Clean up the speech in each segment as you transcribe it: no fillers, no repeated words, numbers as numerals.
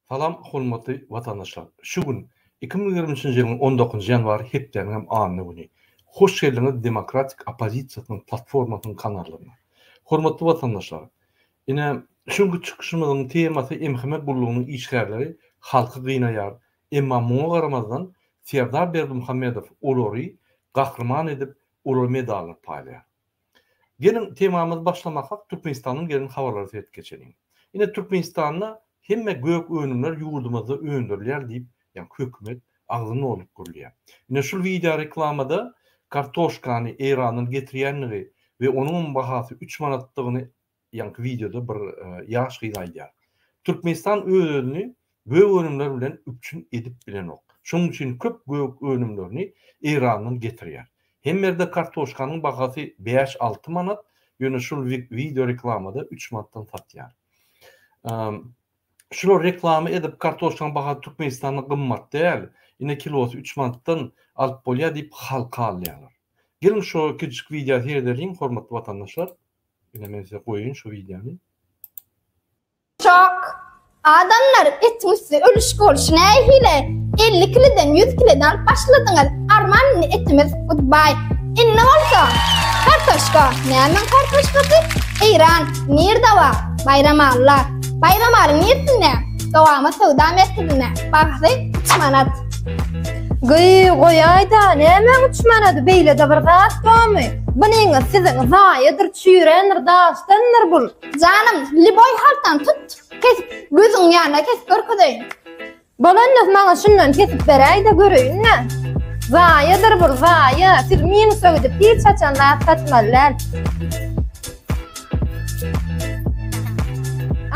Salam hormatly watandaşlar! Şu gün, 2023-nji ýylyň on dokuzynjy ýanwary hepdäniň hem anna güni. Hoş geldiňiz Demokratik oppozisiýasynyň platformasynyň kanalyna. Hormatly watandaşlar! Ine, şu günki çykyşymyzyň temasy MHM gullugynyň işgärleri halky gynaýar, emma muňa garamazdan Serdar Berdimuhamedow olary gahryman edip, olara medallar paýlaýar. Geliň temamyzy başlamakak Türkmenistanyň gelen habarlara seredip geçeliň. Ine Türkmenistanda hemme gök önümler ýurdumyzda öndürilýär diýip ýaňky hökümet agzyny dolduryp gürleýär. Ine şul wideo reklamada kartoşkany Eýrandan getirýänligi we onuňam bahasy üç manatdygyny ýaňky wideoda bir ýaş gyz aýdýar. Türkmenistan öz-özüni gök önümler bilen üpjün edip bilenok. Şonuň üçin köp gök önümlerini Eýrandan getirýär. Hemme ýerde kartoşkanyň bahasy bäş-alty manat, ýöne şul wideo reklamada üç manatdan satýar. Şular reklama edip kartoşkanyň bahasy Türkmenistanda gymmat däl, ine kilosy üç manatdan alyp bolýar diýip halky aldaýarlar. Geliň şu kiçijik wideo seredeliň hormatly watandaşlar. Ine men size goýaýyn şu wideony. Şok. Adamlar etiň üsti ölüşki bolşy nähili? 50 kiliden 100 kileden alyp başladyňyz. Arman indi etimiz goodbye. Indi bolsa kartoşka. Nämäň kartoşkasy? Eýran. Nirde bar? Baýramalla. Baýramalyň nirsinde? Dowama söwda merkezinde. Bahasy 3 manat. Gyý, goýaýda, nämäň üç manady, beýle-de bir zat barmy? Bunyňyz siziň zaýadyr, çüýrändir, daşdandyr bul. Janym, liboý haltany tut, kesip, gözüň ýanyna kesip görkezeýin. Bolanda maňa şundan kesip beräý-de göreýin-dä. Zaýadyr bul, zaýa. Siz minusa gidip hiç haçan zat satmaly däl.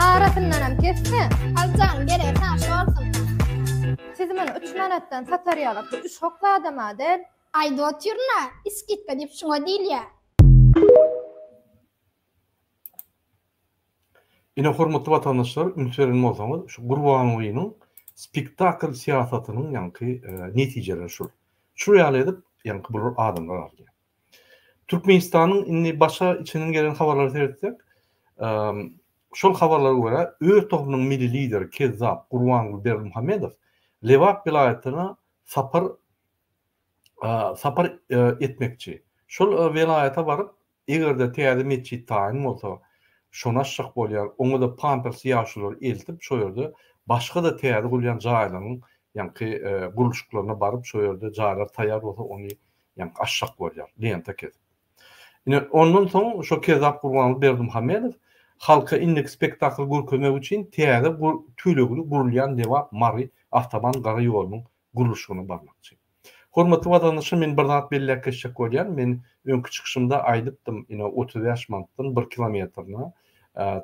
Arasyndanam kes-de. Al janym, geregi saňa şu bolsun. Siz muny üç manatdan satar ýaly bu üç hok zadam-a däl. Aýdyp otyryn-a, iskitka diýip şuňa diýilýär. Ine hormatly watandaşlar üns beren bolsaňyz şu Gurbangulynyň spektakl syýasatynyň ýaňky netijeleri şul. Şul ýaly edip ýaňky bular adamlar alýar. Türkmenistanyň indi başga içinden gelen habarlara seretsek şol habarlara görä öz tohumynyň milli lideri kezzap Gurbanguly Berdimuhamedow Lebap welaýatyna sapar sapar etmekçi. Şol welaýata baryp Eger-de täze metjit taýyn bolsa, şony açjak bolýar, oňa-da pampers ýaşululary eltip, şo ýerde başga-da täze gurulýan jaýlaryň ýaňky gurluşyklaryna baryp, şo ýerde jaýlar taýýar bolsa, ony ýaňky açjak bolýar, lenta kesip. Ine, ondan soň şo kezzap Gurbanguly Berdimuhamedow halka indiki spektakl görkezmek üçin täze tölegli gurulýan Lebap-Mary awtoban gara ýolunyň gurluşygyna barmakçy. Hormatly watandaşlar men bir zat belläp geçjek bolýan, men öňki çykyşymda aýdypdym ine 35 manatdan bir kilometrine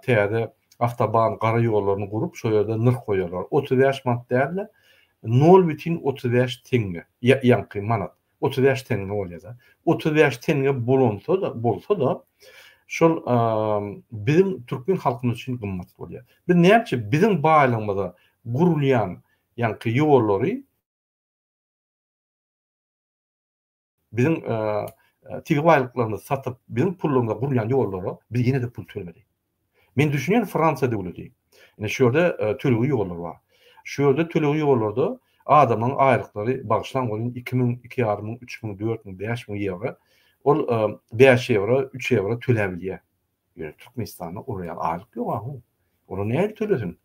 täze awtoban gara ýollaryny gurup şo ýerde nyrh goýarlar. 35 manat dälde nol bütin 35 teňňe ýaňky manat 35 teňňe bolýada. 35 teňňe bolonsa-da bolsa-da şol biziň türkmen halkymyz üçin gymmat bolýar. Biz näme üçin biziň baýlygymyza gurulýan ýaňky ýollary biziň tebigy baýlyklarymyzy satyp, biziň pullarymyza gurulýan ýollara biz ýene-de pul tölemeli. Men düşünýän Fransiýa döwleti. Ine şu ýerde tölegli ýollar bar. Şu ýerde tölegli ýollarda adamlaryň aýlyklary bagyşlaň welin 2000, 2500, 3000, 4000, 5000 ýewro. Ol 5 ýewro, 3 ýewro töläp bilýär. Ýöne Türkmenistanda olar ýaly aýlyk ýok ahu. Olar nädip tölesin?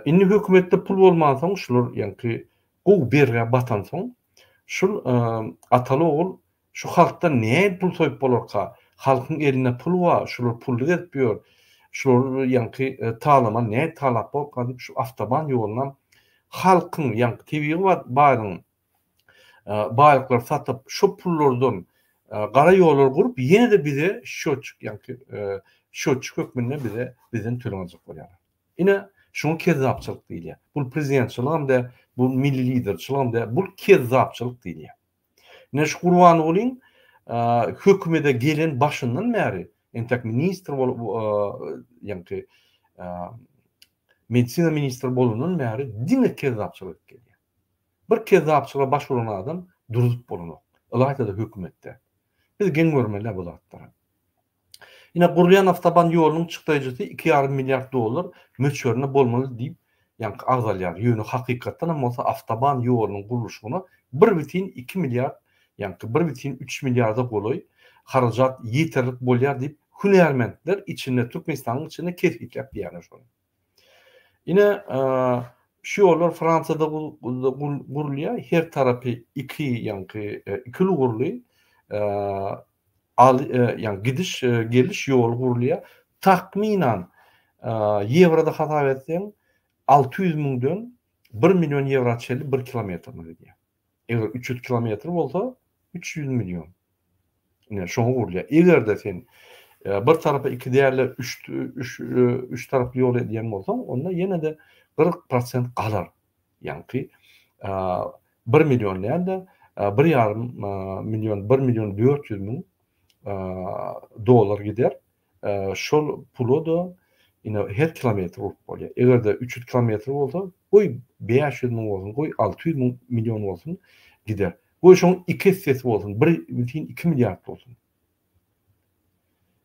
Indi hökümetde pul bolmansoň şular ýaňky gowy bergä batansoň şul ataly ogul şu halkdan nädip pul soýup bolarka? Halkyň elinde pul bar, şular pully gezip ýör. Şulary ýaňky talaman nädip talap bolarka diýip şu awtoban ýolunam halkyň ýaňky tebigy baýlygyň baýlyklary satyp, şo pullardan gara ýollar gurup, ýene-de bize şotçik, ýagny şotçik hökmünde bize bizden töleg aljak bolýarlar. Ine, şuňa kezzapçylyk diýilýär. Bu prezidentçiligem däl, bu milli liderçiligem däl, bu kezzapçylyk diýilýär. Ine şu Gurbangulyň hökümete gelen başyndan bäri, entek ministr bolup, ýagny medisina ministri bolandan bäri diňe kezzapçylyk edip gelýär. Bir kezzapçylyga baş uran adam durzup bolanok. Ylaýta-da hökümetde. Biz geň görmeli bu zatlara. Ine gurulýan awtoban ýolunyň çykdaýjysy iki ýarym milliard dollar möçberinde bolmaly diýip. ýaňky agzalýar. Ýöne hakykatdan hem bolsa awtoban ýolunyň gurluşygyna bir bitin iki milliard, ýaňky bir bitin üç milliarda golaý harajat ýeterlik bolýar diýip hünärmentler içinde Türkmenistanyň içinde kesgitläp diýýärler şony. Ine şu ýollar Fransiýada gurulýar. Her tarapy iki ýaňky iki ugurly al ýagny gidiş geliş ýoly gurulýar. Takmynan ýewroda hasap etseň 600 müňden 1 million ýewra çenli bir kilometrine gidýär. Eger 300 kilometr bolsa 300 million. Ine şoňa gurulýar. Eger-de sen bir tarapa iki däl-de üç üç üç taraply ýol edýän bolsaň, onda ýene-de 40% galar. Ýaňky bir million däl-de, bir ýarym million, bir million 400 müň dollar gider. Şol pula-da ine her kilometr urup bolýar. Eger-de 300 kilometr bolsa, goý 500 müň bolsun, goý 600 müň million bolsun gider. Goý şoň iki essesi bolsun, 1,2 milliard bolsun.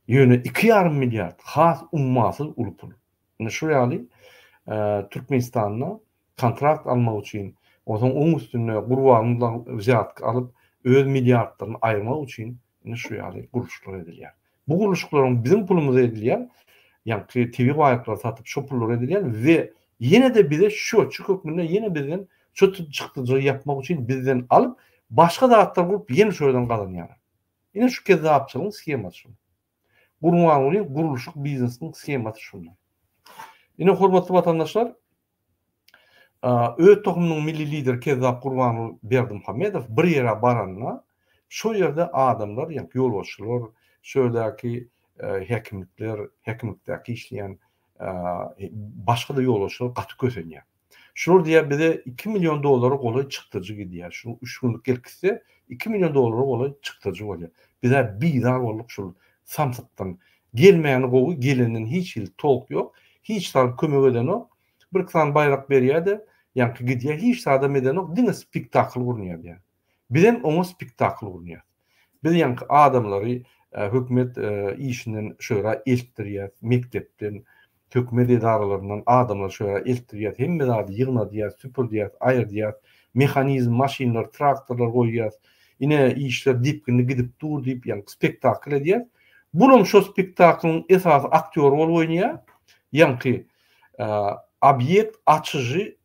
Ýöne 2,5 milliard has ummasyz uly pul. Ine şu ýaly Türkmenistanda kontrakt almak üçin, onsoň oň üstünde Gurbangulydan wzýatka alyp, öz milliardlaryny aýyrmak üçin ine şu ýaly gurluşyklar edilýär. Bu gurluşyklaryň biziň pulumyza edilýän, ýaňky tebigy baýlyklary satyp şo pullara edilýän we ýene-de bize şýotçy hökmünde ýene bizden şo çykdajylary ýapmak üçin bizden alyp, başga zatlar gurup ýene şo ýerden gazanýarlar. Ine şu kezzapçylygyň shemasy şu. Gurbanguly gurluşyk biznesiniň shemasy şunda. Ine hormatly watandaşlar, öz tohumynyň milli lideri Kezzap Gurbanguly Berdimuhamedow bir ýere baranda, şo ýerde adamlar, ýagny ýolbaşçylar, şo ýerdäki häkimlikler, häkimlikdäki işleýän başga-da ýolbaşçylar gaty kösenýär. Şular diýýär bize iki million dollara golaý çykdajy gidýär. Şu üç günlük gelip gitse iki million dollara golaý çykdajy bolýar. Bizä bizar bolduk şul samsykdan. Gelmäni gowy gelenden hiç hili tolk ýok. Hiç zat kömek edenok. Bir iki sany baýrak berýär-de ýaňky gidýär hiç zadam edenok diňe spektakl gurnýar diýýär. Bizem oňa spektakl gurnýas. Biz ýaňky adamlary hökümet işinden şöra eltdirýäs, mekdepden, hökümet edaralaryndan adamlary şöra eltdirýäs, hemme zady ýygnadýas, süpürdýäs, aýyrdýas, mehanizm, maşynlar, traktorlar goýýas. Ine, işler depginli gidip dur diýip, ýaňky spektakl edýäs. Bulam şo spektaklyň esasy aktýory bolup oýnaýar. Ýaňky obýekt açyjy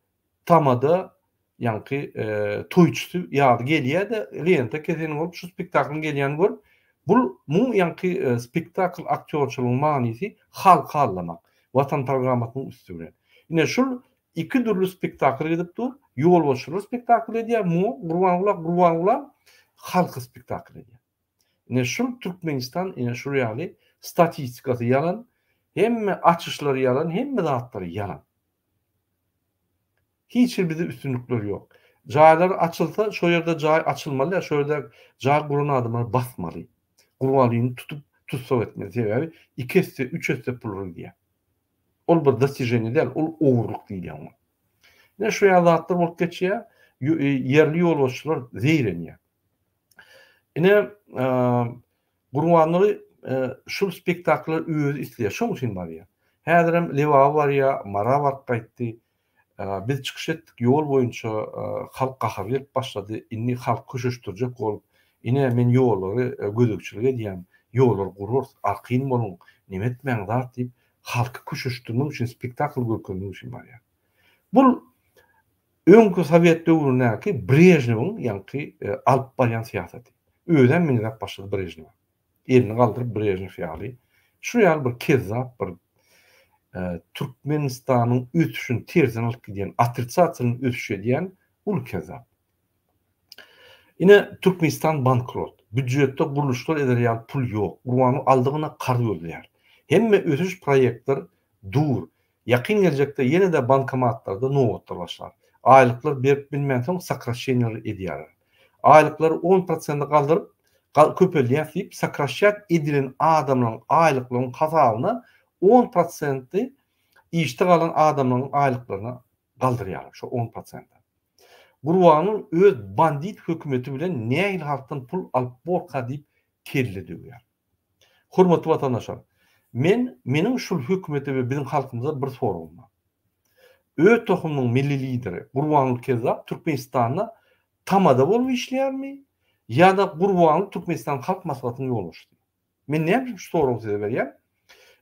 tamada ýaňky toýçysy ýaly gelýär-de, lenta keseni bolup şu spektaklyň gelýänini görüp, bul muň ýaňky spektakl aktýorçylygyň manysy halky aldamak, Watan programmasynyň üsti bilen. Ine şul iki dürli spektakl gidip dur, ýolbaşçylar spektakl edýär, muňa Gurbangula Gurbangulam halky spektakl edýär. Ine şul Türkmenistan ine şul ýaly statistikasy ýalan, hemme açyşlary ýalan, hemme zatlary ýalan. Hiç bir bize üstünlikler ýok. Jaýlar açylsa şo ýerde jaý açylmaly ýa şo ýerde jaý guran adamlary basmaly. Gurbanlyny tutup tussag etmeli sebäbi iki esse üç esse pul gidýär. Ol bir dostiženiýe däl ol ogurlyk diýilýär oňa. Ine şu ýaly zatlar bolup geçýär. Ýerli ýolbaşçylar zeýrenýär. Ine Gurbanguly şul spektakla özi isleýär, şoň üçin barýar. Häzirem Lebaba barýar, Mara baryp gaýtdy. Biz çykyş etdik, ýol boýunça halk gahary gelip başlady. Indi halky köşeşdirjek bolup, ine men ýollary gözegçilik edýän, ýollary gurarys, arkaýyn boluň, neme etmäň zat diýip, halky köşeşdirmek üçin, spektakl görkezmek üçin barýar. Bul Öňki sowet döwründäki Brežnewiň ýaňky alyp barýan syýasaty. Özem meňzäp başlady Brežnewe. Elini galdyryp Brežnew ýaly. Şu ýaly bir kezzap bir Türkmenistanyň ösüşini tersine alyp gidýän, otricatelnyý ösüş edýän uly kezzap. Ine Türkmenistan bankrot. Býujetde gurluşlar eder ýaly pul ýok. Gurbanow aldygyna karz gözleýär. Hemme ösüş proýektler dur. Ýakyn geljekde ýene-de bankomatlarda nobatlar başlar. Aýlyklar berip bilmänsoň sokraşşeniýalar edýärler. Aýlyklary on prosente galdyryp, köpeldýäs diýip sokraşşat edilen adamlaryň aýlyklaryň hasabyna on prosenti işde galan adamlaryň aýlyklaryna galdyrýarlar şo on prosente. Gurbangul öz bandit hökümeti bilen nähili halkdan pul alyp borka diýip kelle döwýär. Hormatly watandaşlar, men meniň şul hökümete we biziň halkymyza bir soragym bar. Öz tohumynyň milli lideri Gurbanguly Kezzap Türkmenistanda tamada bolup işleýärmi ýa-da Gurbanguly Türkmenistanyň Halk Maslahatynyň ýolbaşçysy? Men näme üçin şu soragy size berýän?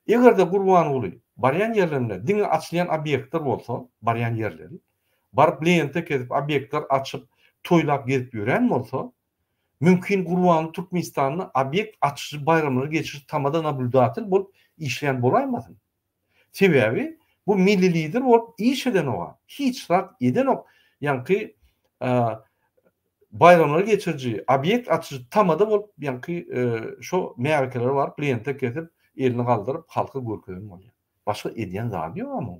Eger-de Gurbanguly barýan ýerlerinde diňe açylýan obýektler bolsa, barýan ýerleri, baryp lenta kesip, obýektler açyp, toýlap gezip ýören bolsa, mümkin Gurbanguly Türkmenistanda obýekt açyjy baýramlary geçirip tamada nablýudatel bolup işleýän bolaýmasyn? Sebäbi bu milli lider bolup iş edenoga, hiç zat edenok. Ýaňky baýramlary geçiriji, obýekt açyjy tamada bolup ýaňky şo märekelere baryp lenta kesip, elini galdyryp halka görkezen bolýar. Başga edýän zady ýok muň.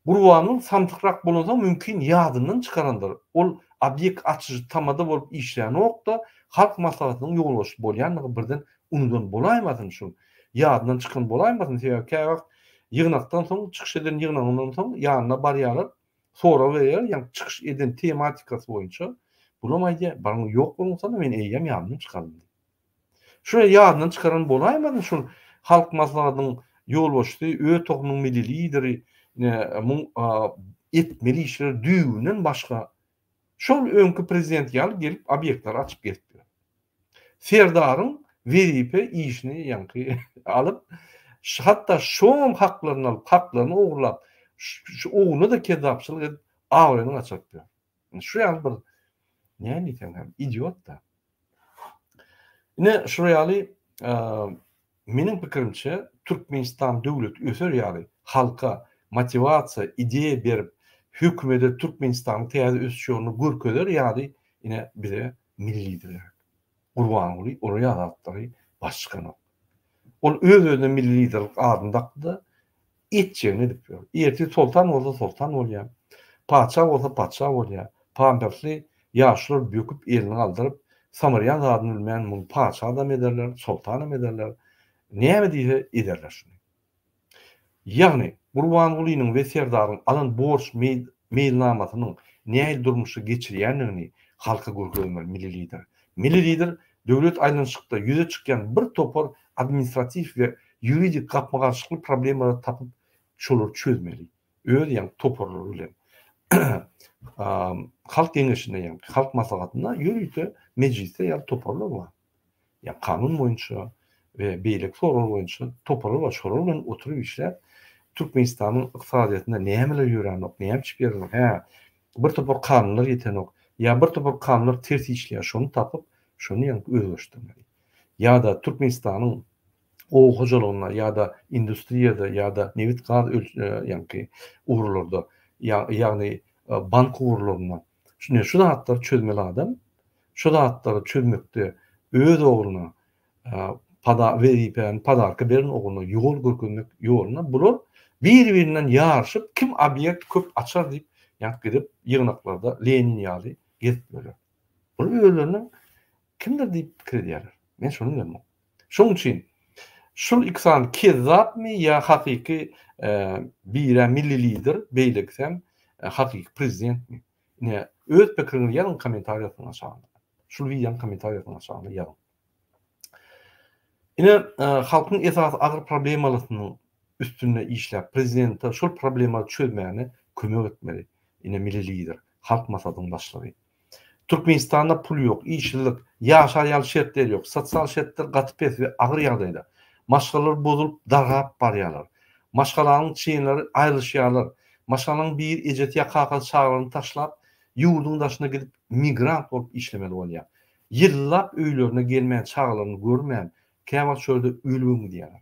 Gurbangül samsykrak bolansoň mümkin ýadyndan çykarandyr. Ol obýekt açyjy tamada bolup işlänokda Halk Maslahatynyň ýolbaşçysy bolýandygy birden unudan bolaýmasyn şul. Ýadyndan çykan bolaýmasyn sebäbi käwagt ýygnakdan soň çykyş eden ýygnagyndan soň ýanyna barýarlar sorag berýärler ýaňky çykyş eden tematikasy boýunça bulam aýdýar baryň ýok boluňsana men eýýäm ýadymdan çykardym diýip. Şuny ýadyndan çykaran bolaýmasyn şul Halk Maslahatynyň ýolbaşçysy, öz tohumynyň milli lideri, ine, muň etmeli işleri düýbünden başga. Şol öňki prezident ýaly gelip obýektleri açyp gezip ýör. Serdaryň wezipe işini ýaňky alyp, hatda şoňam haklaryny alyp, haklaryny ogurlap, şu ogluna-da kezzapçylyk edip, abraýyny gaçyryp ýör. Şu ýaly bir näme diýseň hem idiot-da. Ine şular ýaly meniň pikirimçe Türkmenistan döwleti öser ýaly halka motiwasiýa, ideýa berip hökümede Türkmenistanyň täze ösüş ýoluny görkezer ýaly ine bize milli lider gerek. Gurbanguly olar ýaly zatlary baş çykanok. Ol öz-özüne milli liderlik adyny dakdy-da Etjegini edip ýör. Ertir soltan bolsa soltan bolýar. Patyşa bolsa patyşa bolýar. Pampersli ýaşular böküp elini galdyryp, samyrýan zadyny bilmän muny patyşadam ederler, soltanam ederler. Näme diýse ederler şuny. Ýagny Gurbangulynyň we Serdaryň alan borç meýilnamasynyň nähili durmuşa geçirýändigini halka görkezmeli Milli Lider. Milli Lider döwlet aýlanyşykda ýüze çykýan bir topar administratiw we ýuridik gapma-garşylykly problemalary tapyp, şolary çözmeli. Öz ýaňky toparlary bilen. Halk Geňeşinde ýaňky Halk Maslahatynda ýörite mejlisde ýaly toparlar bar. Ýa kanun boýunça we beýleki soraglar boýunça toparlar bar. Şolar bilen oturyp işläp, Türkmenistanyň ykdysadyýetinde nämeler ýöränok, näme üçin ýörenok, hä, bir topar kanunlar ýetenok, ýa bir topar kanunlar ters işleýär, şony tapyp, şony ýaňky özgerişdirmeli. Ýa-da Türkmenistanyň oba hojalygynda ýa-da industriýada ýa-da nebit-gaz ýaňky ugurlarda, ýagny bank ugurlarynda şunda şu zatlary çözmeli adam, şu zatlary çözmekde öz ogluna pada wezipäni podarka beren ogluna ýol görkezmek ýoluna bular bir-birinden ýaryşyp kim obýekt köp açar diýip ýaňky gidip ýygnaklarda Lenin ýaly gezip ýörler. Bular özleriniň kimdir diýip pikir edýärler. Men şony bilemok. Şonuň üçin şul iki sany kezzapmy ýa hakyky birä milli lider, beýlekisem hakyky prezidentmi? Ine, öz pikiriňizi ýazyň kommentariýasynyň aşagynda. Şul wideonyň kommentariýasynyň aşagynda ýazyň. Ine, halkyň esasy agyr problemalasynyň üstünde işläp, prezidente şol problemalary çözmäne kömek etmeli. Ine, milli lider, Halk Maslahatynyň başlygy. Türkmenistanda pul ýok, işsizlik, ýaşar ýaly şertler ýok, sosial şertler gaty pes we agyr ýagdaýda. Maşgalalar bozulyp, dargap barýarlar. Maşgalanyň çlenleri aýrylyşýarlar. Maşgalanyň biri ejesi ýa kakasy çagalaryny taşlap, ýurduň daşyna gidip migrant bolup işlemeli bolýar. Ýyllap öýlerine gelmän, çagalaryny görmän, käwagt şo ýerde ölübem gidýärler.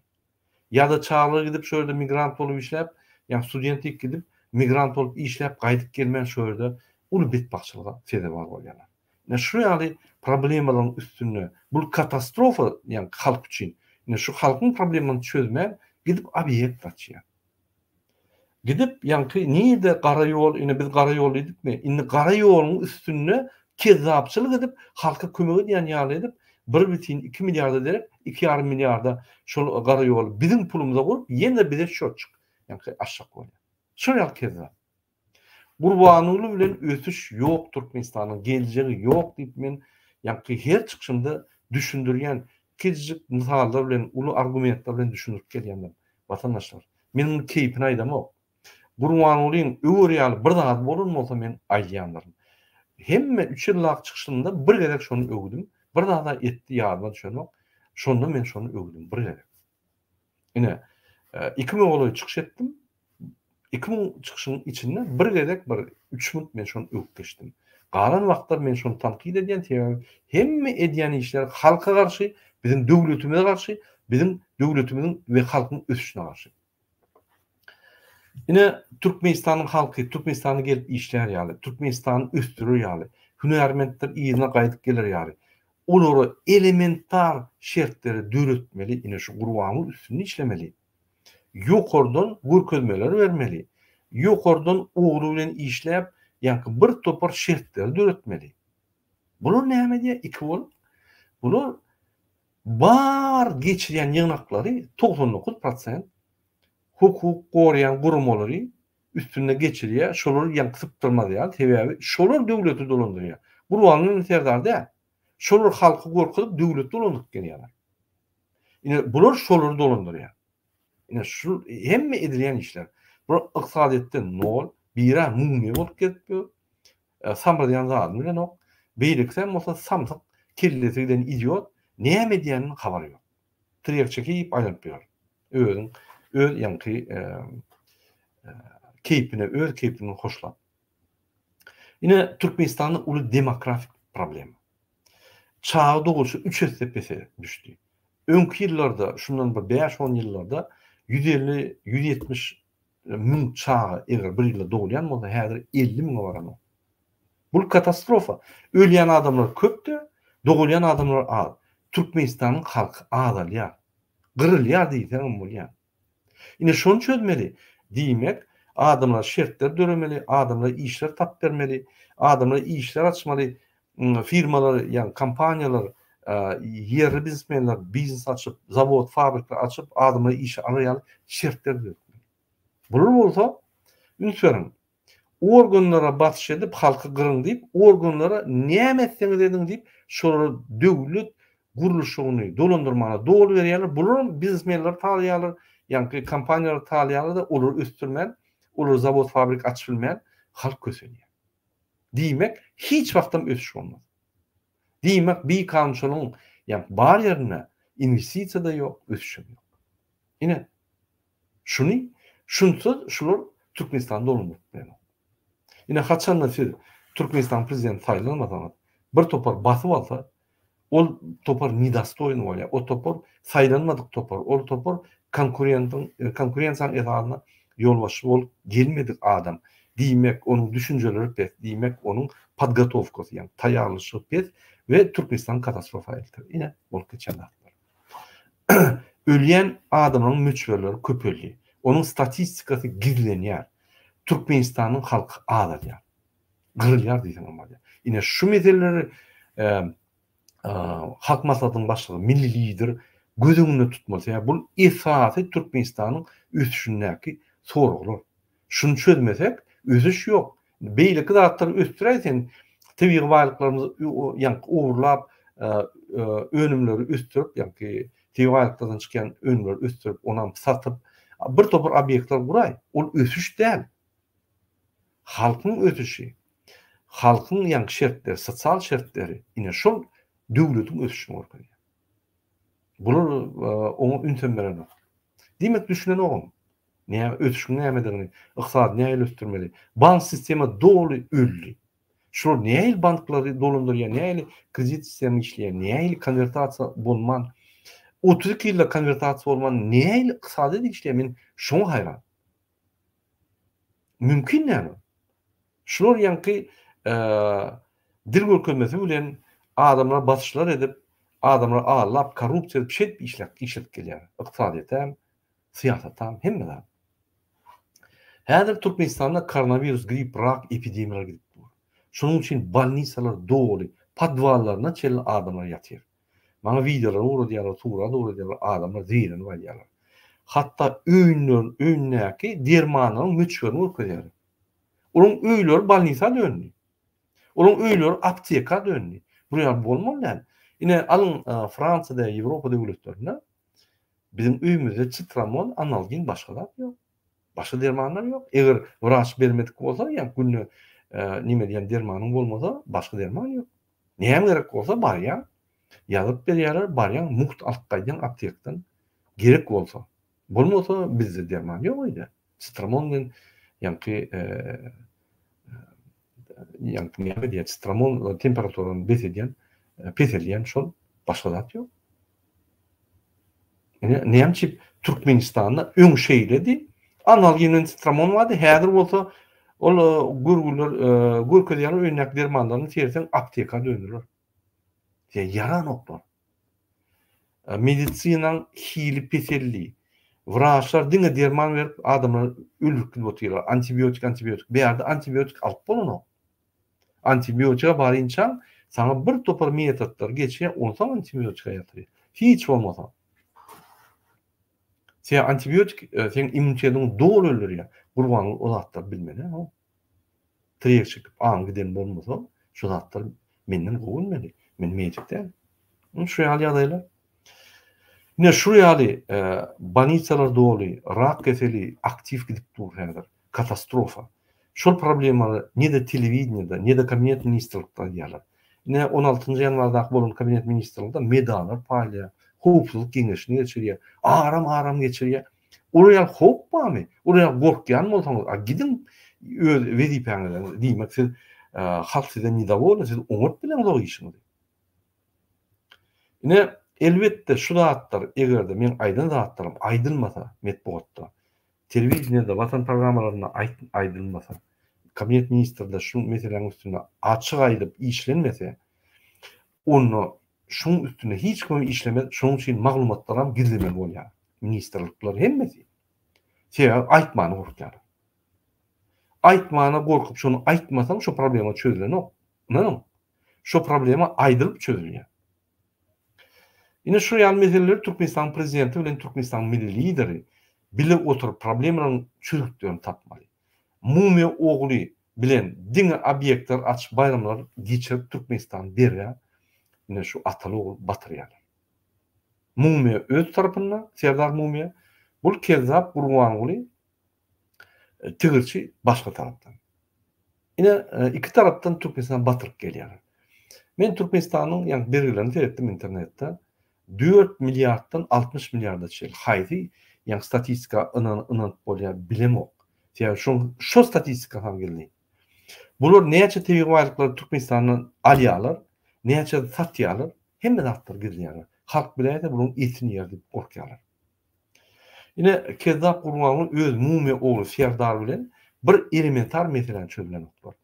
Ýa-da çagalar gidip şo ýerde migrant bolup işläp, ýa studentlik gidip migrant bolup işläp gaýdyp gelmän şo ýerde uly betbagtçylyga sezewar bolýarlar. Ine şu ýaly problemalaryň üstünde bul katastrofa ýagny halk üçin. Ine şu halkyň problemany çözmän gidip obýekt açýar. Gidip ýaňky nirde gara ýol ine biz gara ýol diýdikmi indi gara ýoluň üstünde kezzapçylyk edip halka kömek edýän ýaly edip bir bitin iki milliarda derek iki ýarym milliarda şol gara ýoly biziň pulumyza gurup ýene bize şotçuk ýaňky açjak bolýar. Şol ýaly kezzap. Gurbanguly bilen ösüş ýok Türkmenistanyň geljegi ýok diýip men ýaňky her çykyşymda düşündirýän kiçijik mysallar bilen uly argumentler bilen düşündirip gelýändim watandaşlar. Men muny keýpine aýdamok. Gurbangulyň öwer ýaly bir zady bolan bolsa men aýdýandyryn. Hemme üç ýyllak çykyşymda bir gezek şony öwdüm. Bir zada etdi ýadyma düşenok. Şonda men şony öwdüm bir gezek. Ine, 2000 golaý çykyş etdim. 2000 çykyşyň içinde bir gezek bir üç minut men şony öwüp geçdim. Galan wagtlar men şony tankyt edýän, sebäbi hemme edýän işleri halka garşy, biziň döwletimize garşy, biziň döwletimiziň we halkyň ösüşine garşy. Ine, Türkmenistanyň halky Türkmenistana gelip işlär ýaly, Türkmenistany ösdürer ýaly, hünärmentler yzyna gaýdyp geler ýaly, olara elementar şertleri döretmeli, ine şu Gurbanguly üstünde işlemeli. Ýokardan görkezmeler bermeli. Ýokardan ogly bilen işläp, ýaňky bir topar şertleri döretmeli. Bular näme edýär iki bolup? Bular bar geçirýän ýygnaklary 99 prosent hukuk goraýan guramalary üstünde geçirýär, şolary ýaňky sypdyrmaz ýaly, sebäbi şolar döwleti dolandyrýar. Gurbanguly Serdar däl. Şolar halky gorkuzyp döwleti dolandyryp gelýärler. Ine bular şolary dolandyrýar. Ine şu hemme edilýän işler. Bular ykdysadyýetde nol, biri mumyýa bolup gezip ýör. E, samradýan zadyny bilenok. Beýlekisem bolsa samsyk, kellesi giden idiot, näme edýäniniň habary ýok. Tirýek çekip aýlanyp ýör. Özüň öz ýaňky e, e, keýpine, öz keýpini hoşlap. Ine Türkmenistanda uly demografik problema. Çaga dogulşy üç esse pese düşdi. Öňki ýyllarda, şundan bir bäş-on ýyllarda 150, 170 müň çaga eger bir ýylda dogulýan bolsa, häzir 50 müňe baranok. Bul katastrofa. Ölýän adamlar köp-de, dogulýan adamlar az. Türkmenistanyň halky azalýar. Gyrylýar diýseňem bolýar. Ine şony çözmeli. Diýmek, adamlara şertler döremeli, adamlara işler tapyp bermeli, adamlara işler açmaly, firmalar, ýagny kompaniýalar, ýerli biznesmenler biznes açyp, zawod, fabrikler açyp, adamlary işe alar ýaly şertler döretmeli. Bular bolsa, üns beriň, organlara basyş edip halky gyryň diýip organlara näme etseňiz ediň diýip şolara döwlet gurluşygyny dolandyrmaga doly berýärler bularam biznesmenleri talaýarlar ýaňky kompaniýalary talaýarlar-da olary ösdürmän olar zawod fabrik açyp bilmän halk kösenýär diýmek hiç wagtam ösüş bolmaz diýmek bikanunçylygyň ýaňky bar ýerinde inwestisiýa-da ýok ösüşem ýok ine Şuny şunsyz şular Türkmenistany dolandyryp bilenok. Ine haçanda siz Türkmenistanyň prezidenti saýlanmasaňyz bir topar basyp alsa ol topar nedostoýny bolýar. O topar saýlanmadyk topar. Ol topar konkurentiň konkurensiýanyň esasynda ýolbaşçy bolup gelmedik adam. Diýmek onuň düşünjeleri pes, diýmek onuň podgotowkasy ýagny taýýarlyşy pes we Türkmenistany katastrofa elter. Ine bolup geçen zatlar. Ölýän adamlaryň möçberleri köpeldi. Onuň statistikasy gizlenýär. Türkmenistanyň halky azalýar. Gyrylýar diýseň hem bolýar. Ine şu meseleleri Halk Maslahatynyň başlygy, milli lider göz öňünde tutmaly. Sebäbi bul esasy Türkmenistanyň ösüşindäki soraglar. Şuny çözmesek, ösüş ýok. Beýleki zatlary ösdüräý sen, tebigy baýlyklarymyzy ýaňky ogurlap, önümleri ösdürip, ýaňky tebigy baýlyklardan çykýan önümleri ösdürip, onam satyp, bir topar obýektler guraý. Ol ösüş däl. Halkyň ösüşi, halkyň ýaňky şertleri, sosial şertleri, ine şol döwletiň ösüşini görkezýär. Bular oňa ünsem berenok. Diýmek düşünenogam. Näme ösüşiň nämedigini, ykdysady nähili ösdürmeli. Bank sistema doly öldi. Şular nähili banklary dolandyrýar, nähili kredit sistema işleýär, nähili konwertasiýa bolman, 32 ýylda konwertasiýa bolman nähili ykdysadyýet işleýär, men şoňa haýran. Mümkin näme? Şular ýaňky dil görkezmesi bilen adamlara basyşlar edip, adamlary aldap, korrupsiýa edip, şeýdip işläp, işledip gelýär. Ykdysadyýetem, syýasatam, hemme zat. Häzir Türkmenistanda koronawirus, grip, rak epidemiýalary gidip dur. Şonuň üçin bolnisalar doly, podwallaryna çenli adamlar ýatyr. Maňa wideolar ugradýarlar, surat ugradýarlar, adamlar zeýrenip aýdýarlar. Hatda öýünler, öýündäki dermanlaryň möçberini görkezýärler. Olaryň öýleri bolnisa döndi. Olaryň öýleri apteka döndi. Bu ýaly bolmaly däl. Ine, alyň Fransiýada, Ýewropa döwletlerinde biziň öýümizde çitramon, analgin başga zat ýok. Başga dermanlar ýok. Eger wraç bermedik bolsa, ýa günde nime diýen dermanyň bolmasa, başga derman ýok. Näme gerek bolsa barýaň, ýazyp berýärler, barýaň mugt alyp gaýdýaň aptekden. Gerek bolsa. Bolmasa bizde derman ýok öýde. Sitramon bilen ýaňky ýaňky näme diýýär, sitramon temperaturany bes edýän, peseldýän şol, başga zat ýok. Ine, näme üçin Türkmenistanda öň şeýledi, analgin bilen sitramon bardy, häzir bolsa ol görgüler görkezýärler öýündäki dermanlaryny serseň apteka döndüler. Sen ýaranoklar. Medisinaň hili peseldi. Wraçlar diňe derman berip adamlary öldürip gidip otyrlar. Antibiotik, antibiotik. Bärde antibiotik alyp bolanok. Antibiotige barynçaň saňa bir topar metodlar geçýär, onsoň antibiotika ýatyrýar. Hiç bolmasa. Sen antibiotik e, seň immunitetiňi doly öldürýär. Gurbanguly o zatlary bilmeli. Tirýek çekip aň giden bolmasa, şu zatlar menden gowy bilmeli. Men medik däl. Şu ýaly ýagdaýlar. Ine şu ýaly e, bolnisalar doly, rak keseli aktiw gidip dur häzir. Katastrofa. Şol problemalary ne-de telewideniýede, ne-de kabinet ministrlikde aýdýarlar. Ine on altynjy ýanwardaky bolan kabinet ministrliginde medallar paýlaýar, howpsuzlyk geňeşini geçirýär, aram-aram geçirýär. Olar ýaly howp barmy? Olar ýaly gorkýan bolsaňyz, a gidiň öz wezipäňizden, diýmek siz halk size nedowolny, siz oňat bileňzok işiňizi. Ine, elbetde şu zatlar eger-de meň aýdan zatlarym aýdylmasa metbugatda, telewideniýede, watan programmalarynda aýdylmasa, kabinet ministrde şu meseläniň üstünde açyk aýdyp işlenmese, onda şuň üstünde hiç kim işlemez, şonuň üçin maglumatlaram gizlemeli bolýar. Ministrlikler hemmesi. Sebäbi aýtmana gorkýarlar. Aýtmana gorkup şony aýtmasaň şo problema çözülenok. Ynanyň. Şo problema aýdylyp çözülýär. Ine şu ýaly meseleleri Türkmenistanyň prezidenti bilen Türkmenistanyň milli lideri bile oturyp problemalaryň çözgütlerini tapmaly. Mumyýa ogly bilen diňe obýektler açyp baýramlar geçirip Türkmenistany bergä ine şu ataly ogul batyrýarlar. Mumyýa öz tarapynda Serdar Mumyýa bul kezzap Gurbanguly tigirçi başga tarapdan. Ine iki tarapdan Türkmenistan batyryp gelýär. Men Türkmenistanyň ýa bergilerini seretdim internetde. 4 milliarddan 60 milliarda çenli haýsy ýa statistika ynanyp bolýar bilemok. Sebäbi şo şo statistika hem geldi. Bular näçe tebigy baýlyklary Türkmenistandan alýarlar, näçe satýarlar, hemme zatlary gizleýärler. Halk biläýse bularyň etini ýer diýip gorkýarlar. Ine, Kezzap Gurbanguly öz mumyýa ogly Serdar bilen bir elementar meseläni çözülenoklar.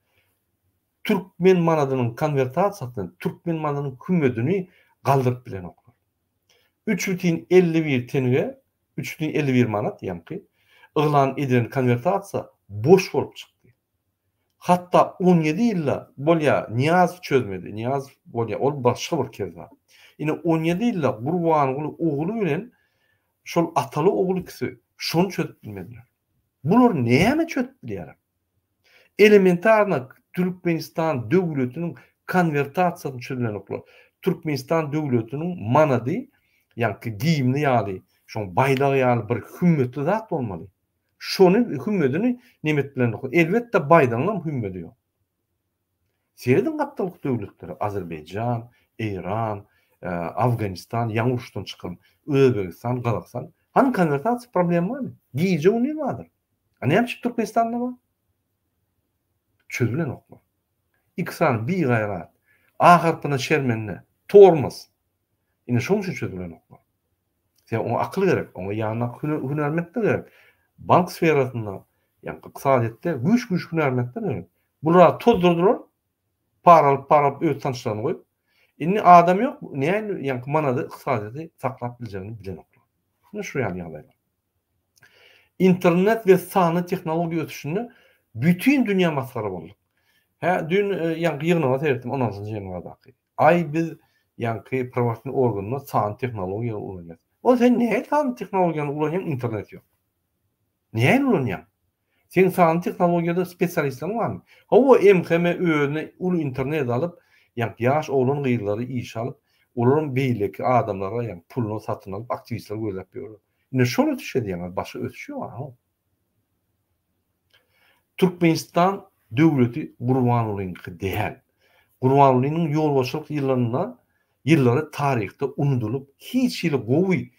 Türkmen manadynyň konwertasiýasyny, türkmen manadynyň hümmedini galdyryp bilenoklar. 3,51 tenge, 3,51 manat ýaňky, yglan edilen konwertasiýa boş bolup çykdy. Hatda 17 ýylda bolýa Nyýazow çözmedi. Nyýazow bolýa ol başga bir kezzap. Ine 17 ýylda Gurbanguly ogly bilen şol ataly ogul ikisi şony çözüp bilmediler. Bular näme çözüp bilýärler? Elementarno Türkmenistan döwletiniň konwertasiýasyny çözülenoklar. Türkmenistan döwletiniň manady ýaňky gimni ýaly, şoň baýdagy ýaly bir hümmetli zat bolmaly. Şony hümmedini nemet bilen oka. Elbetde baýdagyňam hümmedi ýok. Serediň gapdalky döwletlere Azerbaýjan, Eýran, Afganistan ýaňy uruşdan çykan Özbegistan, Gazagystan. Hany konwertasiýa problemi barmy? Gije gündiz bardyr. A näme üçin Türkmenistanda bar? Çözülenoklar. Iki sany bigaýrat, A harpyna şermende, tormoz. Ine şoň üçin çözülenoklar. Sen oňa akyl gerek, oňa ýanyndaky hünärmentler gerek. Bank sferasynda, ýagny ykdysadyýetde güýç-güýç hünärmentler gerek. Bular tozdurdylar, para alyp, para alyp öz tanyşlaryny goýup. Indi adam ýok, näme ýagny manady ykdysadyýeti saklap biljegini bilenoklar. Ine şu ýaly ýagdaýlar. Internet we sanly tehnologiýa ösüşinde bütin dünýä masgara bolduk. Hä, düýn ýaňky ýygnaga seretdim 16-njy ýanwardaky. Aý biz ýaňky prawosledniý organda sanly tehnologiýany ulanýas. O sen nähili sanly tehnologiýany ulanýaň internet ýok. Nähili ulanýaň? Seň sanly tehnologiýada spesialistleriň barmy? Hawa MHM özüne uly internet alyp, ýaňky ýaş oglan gyzlary işe alyp, olaram beýleki adamlara ýaňky puluna satyn alyp aktiwistler gözläp ýörler. Ine şol ösüş edýäňiz, başga ösüş ýok a. Türkmenistan döwleti Gurbangulyňky däl. Gurbangulynyň ýolbaşçylyk ýyllarynda ýyllary taryhda unudylyp, hiç hili gowy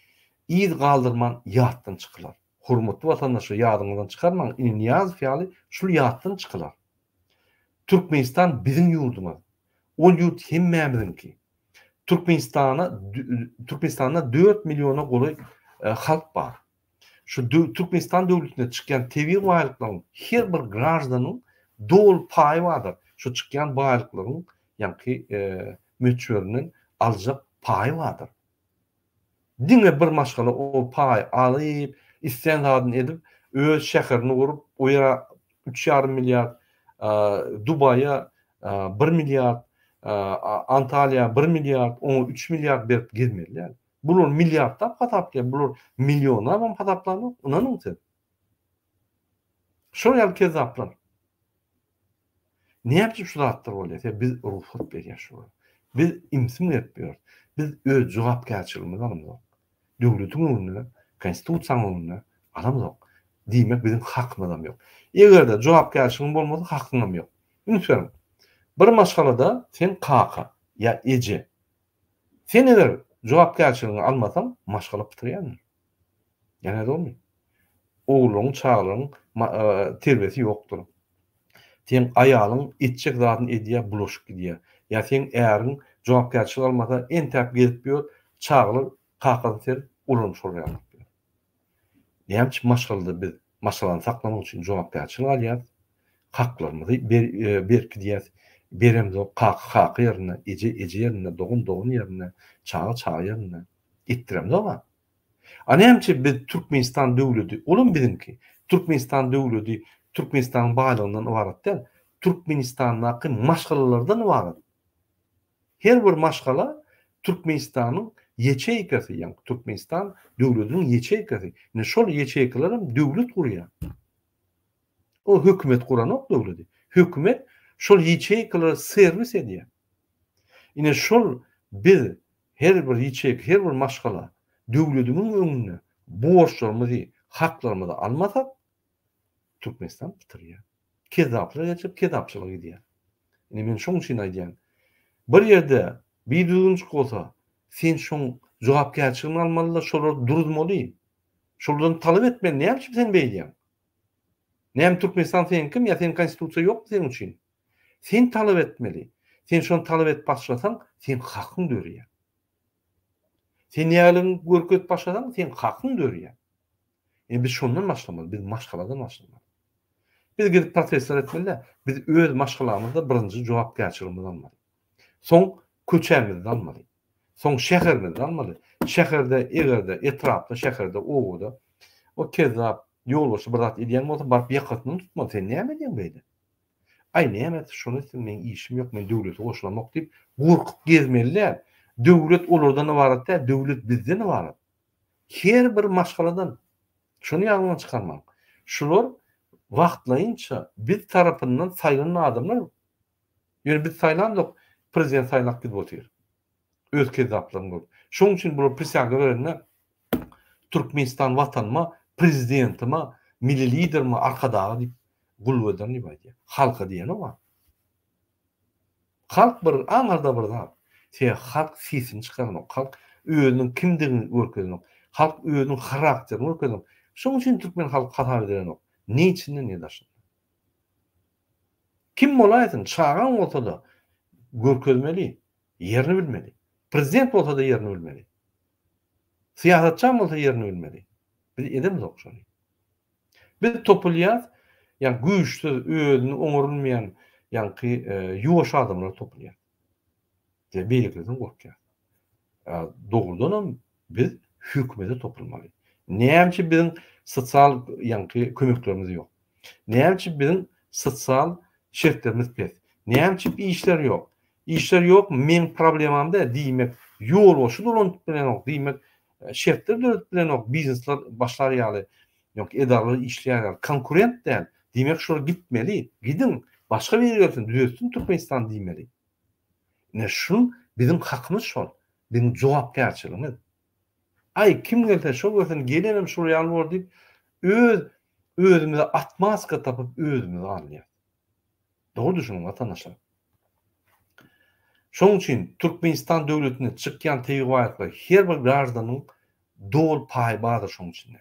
yz galdyrman ýatdan çykylar. Hormatly watandaşlar ýadyňyzdan çykarmaň ine Nyýazow ýaly şul ýatdan çykylar. Türkmenistan biziň ýurdumyz. Ol ýurt hemmämiziňki. Türkmenistana Türkmenistanda dört milliona golaý halk bar. Şu Türkmenistan döwletinde çykýan tebigy baýlyklaryň her bir graždanyň doly paýy bardyr. Şu çykýan baýlyklaryň ýaňky möçberinden aljak paýy bardyr. Diňe bir maşgala o paýy alyp, islän zadyny edip, öz şäherini gurup, o ýere üç ýarym milliard, Dubaýa bir milliard, Antalýa bir milliard, oňa üç milliard berip gezmeli däl. Bular milliardlap hasaplaýar, bular millionlabam hasaplanok, ynanyň siz. Şol ýaly kezzaplar. Näme üçin şu zatlar bolýar? Sebäbi biz rugsat berýäs şulara. Biz ümsüm gezip ýörüs. Biz öz jogapkärçiligimizi alamzok. Döwletiň öňünde, Konstitusiýanyň öňünde alamzok. Diýmek biziň hakymyzam ýok. Eger-de jogapkärçiligiň bolmasa hakyňam ýok. Üns beriň. Bir maşgalada sen kaka ýa eje. Sen eger jogapkärçiligiňi almasaň maşgala pytraýandyr. Ýa dogrymy? Ogluň, çagalaryň terbiýesi ýokdur. Seň aýalyň etjek zadyny edýär, bulaşyp gidýär. Ýa seň äriň jogapkärçilik almasa, entäp gezip ýör, çagalar kakasyny serip, olaram şol ýaly bolup ýör. Näme üçin maşgalada biz maşgalany saklamak üçin jogapkärçilik alýarys, haklarymyzy berkidýäris, beremzok, kaka kaka ýerinde, eje eje ýerinde, dogan dogan ýerinde, çaga çaga ýerinde etdiremzok-a. A näme üçin biz Türkmenistan döwleti, olam biziňki. Türkmenistan döwleti Türkmenistanyň baýlygyndan ybarat däl. Türkmenistandaky maşgalalardan ybarat. Her bir maşgala Türkmenistanyň ýeçeýkasy, ýagny Türkmenistan döwletiniň ýeçeýkasy. Indi şol ýeçeýkalar hem döwlet gurýar. O hökümet guranok döwleti. Hökümet şol ýeçeýkalary serwis edýär. Ine şol biz Her bir ýeçeýka, her bir maşgala döwledimiň öňünde borçlarymyzy, haklarymyzy almasak, Türkmenistan bitirýär. Kezzaplar geçip, kezzapçylyga gidýär. Indi men şoň üçin aýdýan. Bir ýerde bir düzgünçik bolsa, sen şoň jogapkärçiligini almaly-da, şolary duruzmaly. Şolardan talap etmeli, näme üçin sen beýdýäň? Näme Türkmenistan seňkimi ýa seň konstitusiýa ýokmy seň üçin? Sen talap etmeli. Sen şony talap edip başlasaň, seň hakyň dörýär. Sen näligiňi görkezip başlasaň, seň hakyň dörýär. Indi biz şondan başlamaly, biz maşgaladan başlamaly. Biz gidip protestler etmeli däl. Biz öz maşgalamyzda birinji jogapkärçiligimizi almaly. Soň köçämizde almaly. Soň şäherimizde almaly. Şäherde, eger-de etrapda, şäherde, obada o kezzap ýolbaşçy bir zat edýän bolsa, baryp ýakasyndan tutmaly. Sen näme edýäň beýle? Aý näme etse şony etsin meň işim ýok men döwlete goşulamok diýip gorkup gezmeli däl. Döwlet olardan ybarat däl döwlet bizden ybarat. Her bir maşgaladan. Şony ýadyňdan çykarmaň. Şular wagtlaýynça biz tarapyndan saýlanan adamlar. Ýöne biz saýlamzok prezident saýlap gidip otyr. Öz kezzaplaryny görüp. Şoň üçin bular prisýaga berende Türkmenistan watanyma, prezidentima, milli liderime, arkadaga diýip gulluk ederin diýip aýdýar. Halka diýenok-a. Halk bir aňyrda bir zat. Sebäbi halk sesini çykaranok. Halk özüniň kimdigini görkezenok. Halk özüniň harakterini görkezenok. Şonuň üçin türkmen halky hasap edilenok. Ne içinde ne daşynda. Kim bolaýsyn, çagaň bolsa-da görkezmeli, ýerini bilmeli. Prezident bolsa-da ýerini bilmeli. Syýasatçam bolsa ýerini bilmeli. Biz edemzok şony. Biz topulýas, ýa güýçsüz, özüni oňarylmaýan ýaňky ýuwaş adamlar topulýar. Ýa beýlekilerden gorkýar. Dogrudanam biz hökümete topulmaly. Näme üçin biziň sosial ýaňky kömeklerimiz ýok? Näme üçin biziň sosial şertlerimiz pes? Näme üçin işler ýok? Işler ýok meň problemam däl diýmek, ýolbaşçy dolanyp bilenok diýmek, şertler döredip bilenok biznesler başlar ýaly, ýok edaralar işleýär ýaly, konkurent däl diýmek şolar gitmeli, gidiň başga biri gelsin düzetsin Türkmenistan diýmeli. Ine şul biziň hakymyz şol, biziň jogapkärçiligimiz. Aý kim gelse şo gelsin gelenem şol ýaly bor diýip öz. özümize atmaska tapyp özümizi alýas. Dogry düşüniň watandaşlar. Şonuň üçin Türkmenistan döwletinde çykýan tebigy baýlyklar her bir graždanyň doly paýy bardyr şonuň içinde.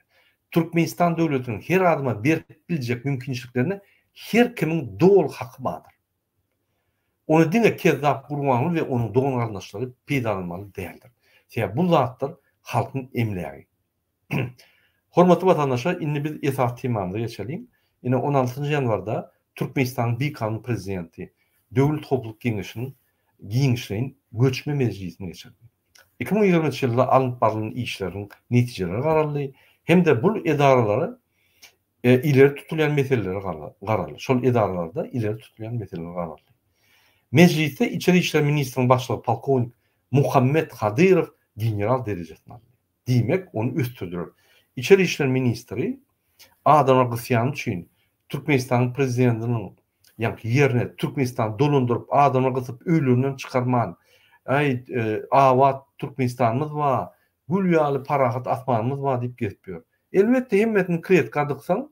Türkmenistan döwletiniň her adama berip biljek mümkinçiliklerine her kimiň doly haky bardyr. Ony diňe Kezzap Gurbanguly we onuň dogan-garyndaşlary peýdalanmaly däldir. Sebäbi bu zatlar halkyň emlägi. Hormatly watandaşlar, indi biz esasy temamyza geçeliň. Ine, on altynjy ýanwarda Türkmenistanyň bikanun prezidenti Döwlet howpsuzlyk geňeşiniň giňişleýin göçme mejlisini geçirdi. 2023 ýylda alnyp barlan işleriň netijeleri garaldy hem-de bul edaralara ileri tutulýan meselelere garaldy. Şol edaralarda ileri tutulýan meseleler garaldy. Mejlisde Içeri işler ministriniň başlygy polkownik Muhammet Hadyrow general derejesini aldy. Diýmek, ony ösdürdiler. Içeri işler ministri adamlar gysýany üçin Türkmenistanyň prezidentiniň ýaňky ýerine Türkmenistany dolandyryp, adamlar gysyp öýlerinden çykarman, aý abat Türkmenistanymyz bar, gül ýaly parahat asmanymyz bar diýip gezip ýör. Elbetde hemmesini kletka dyksaň,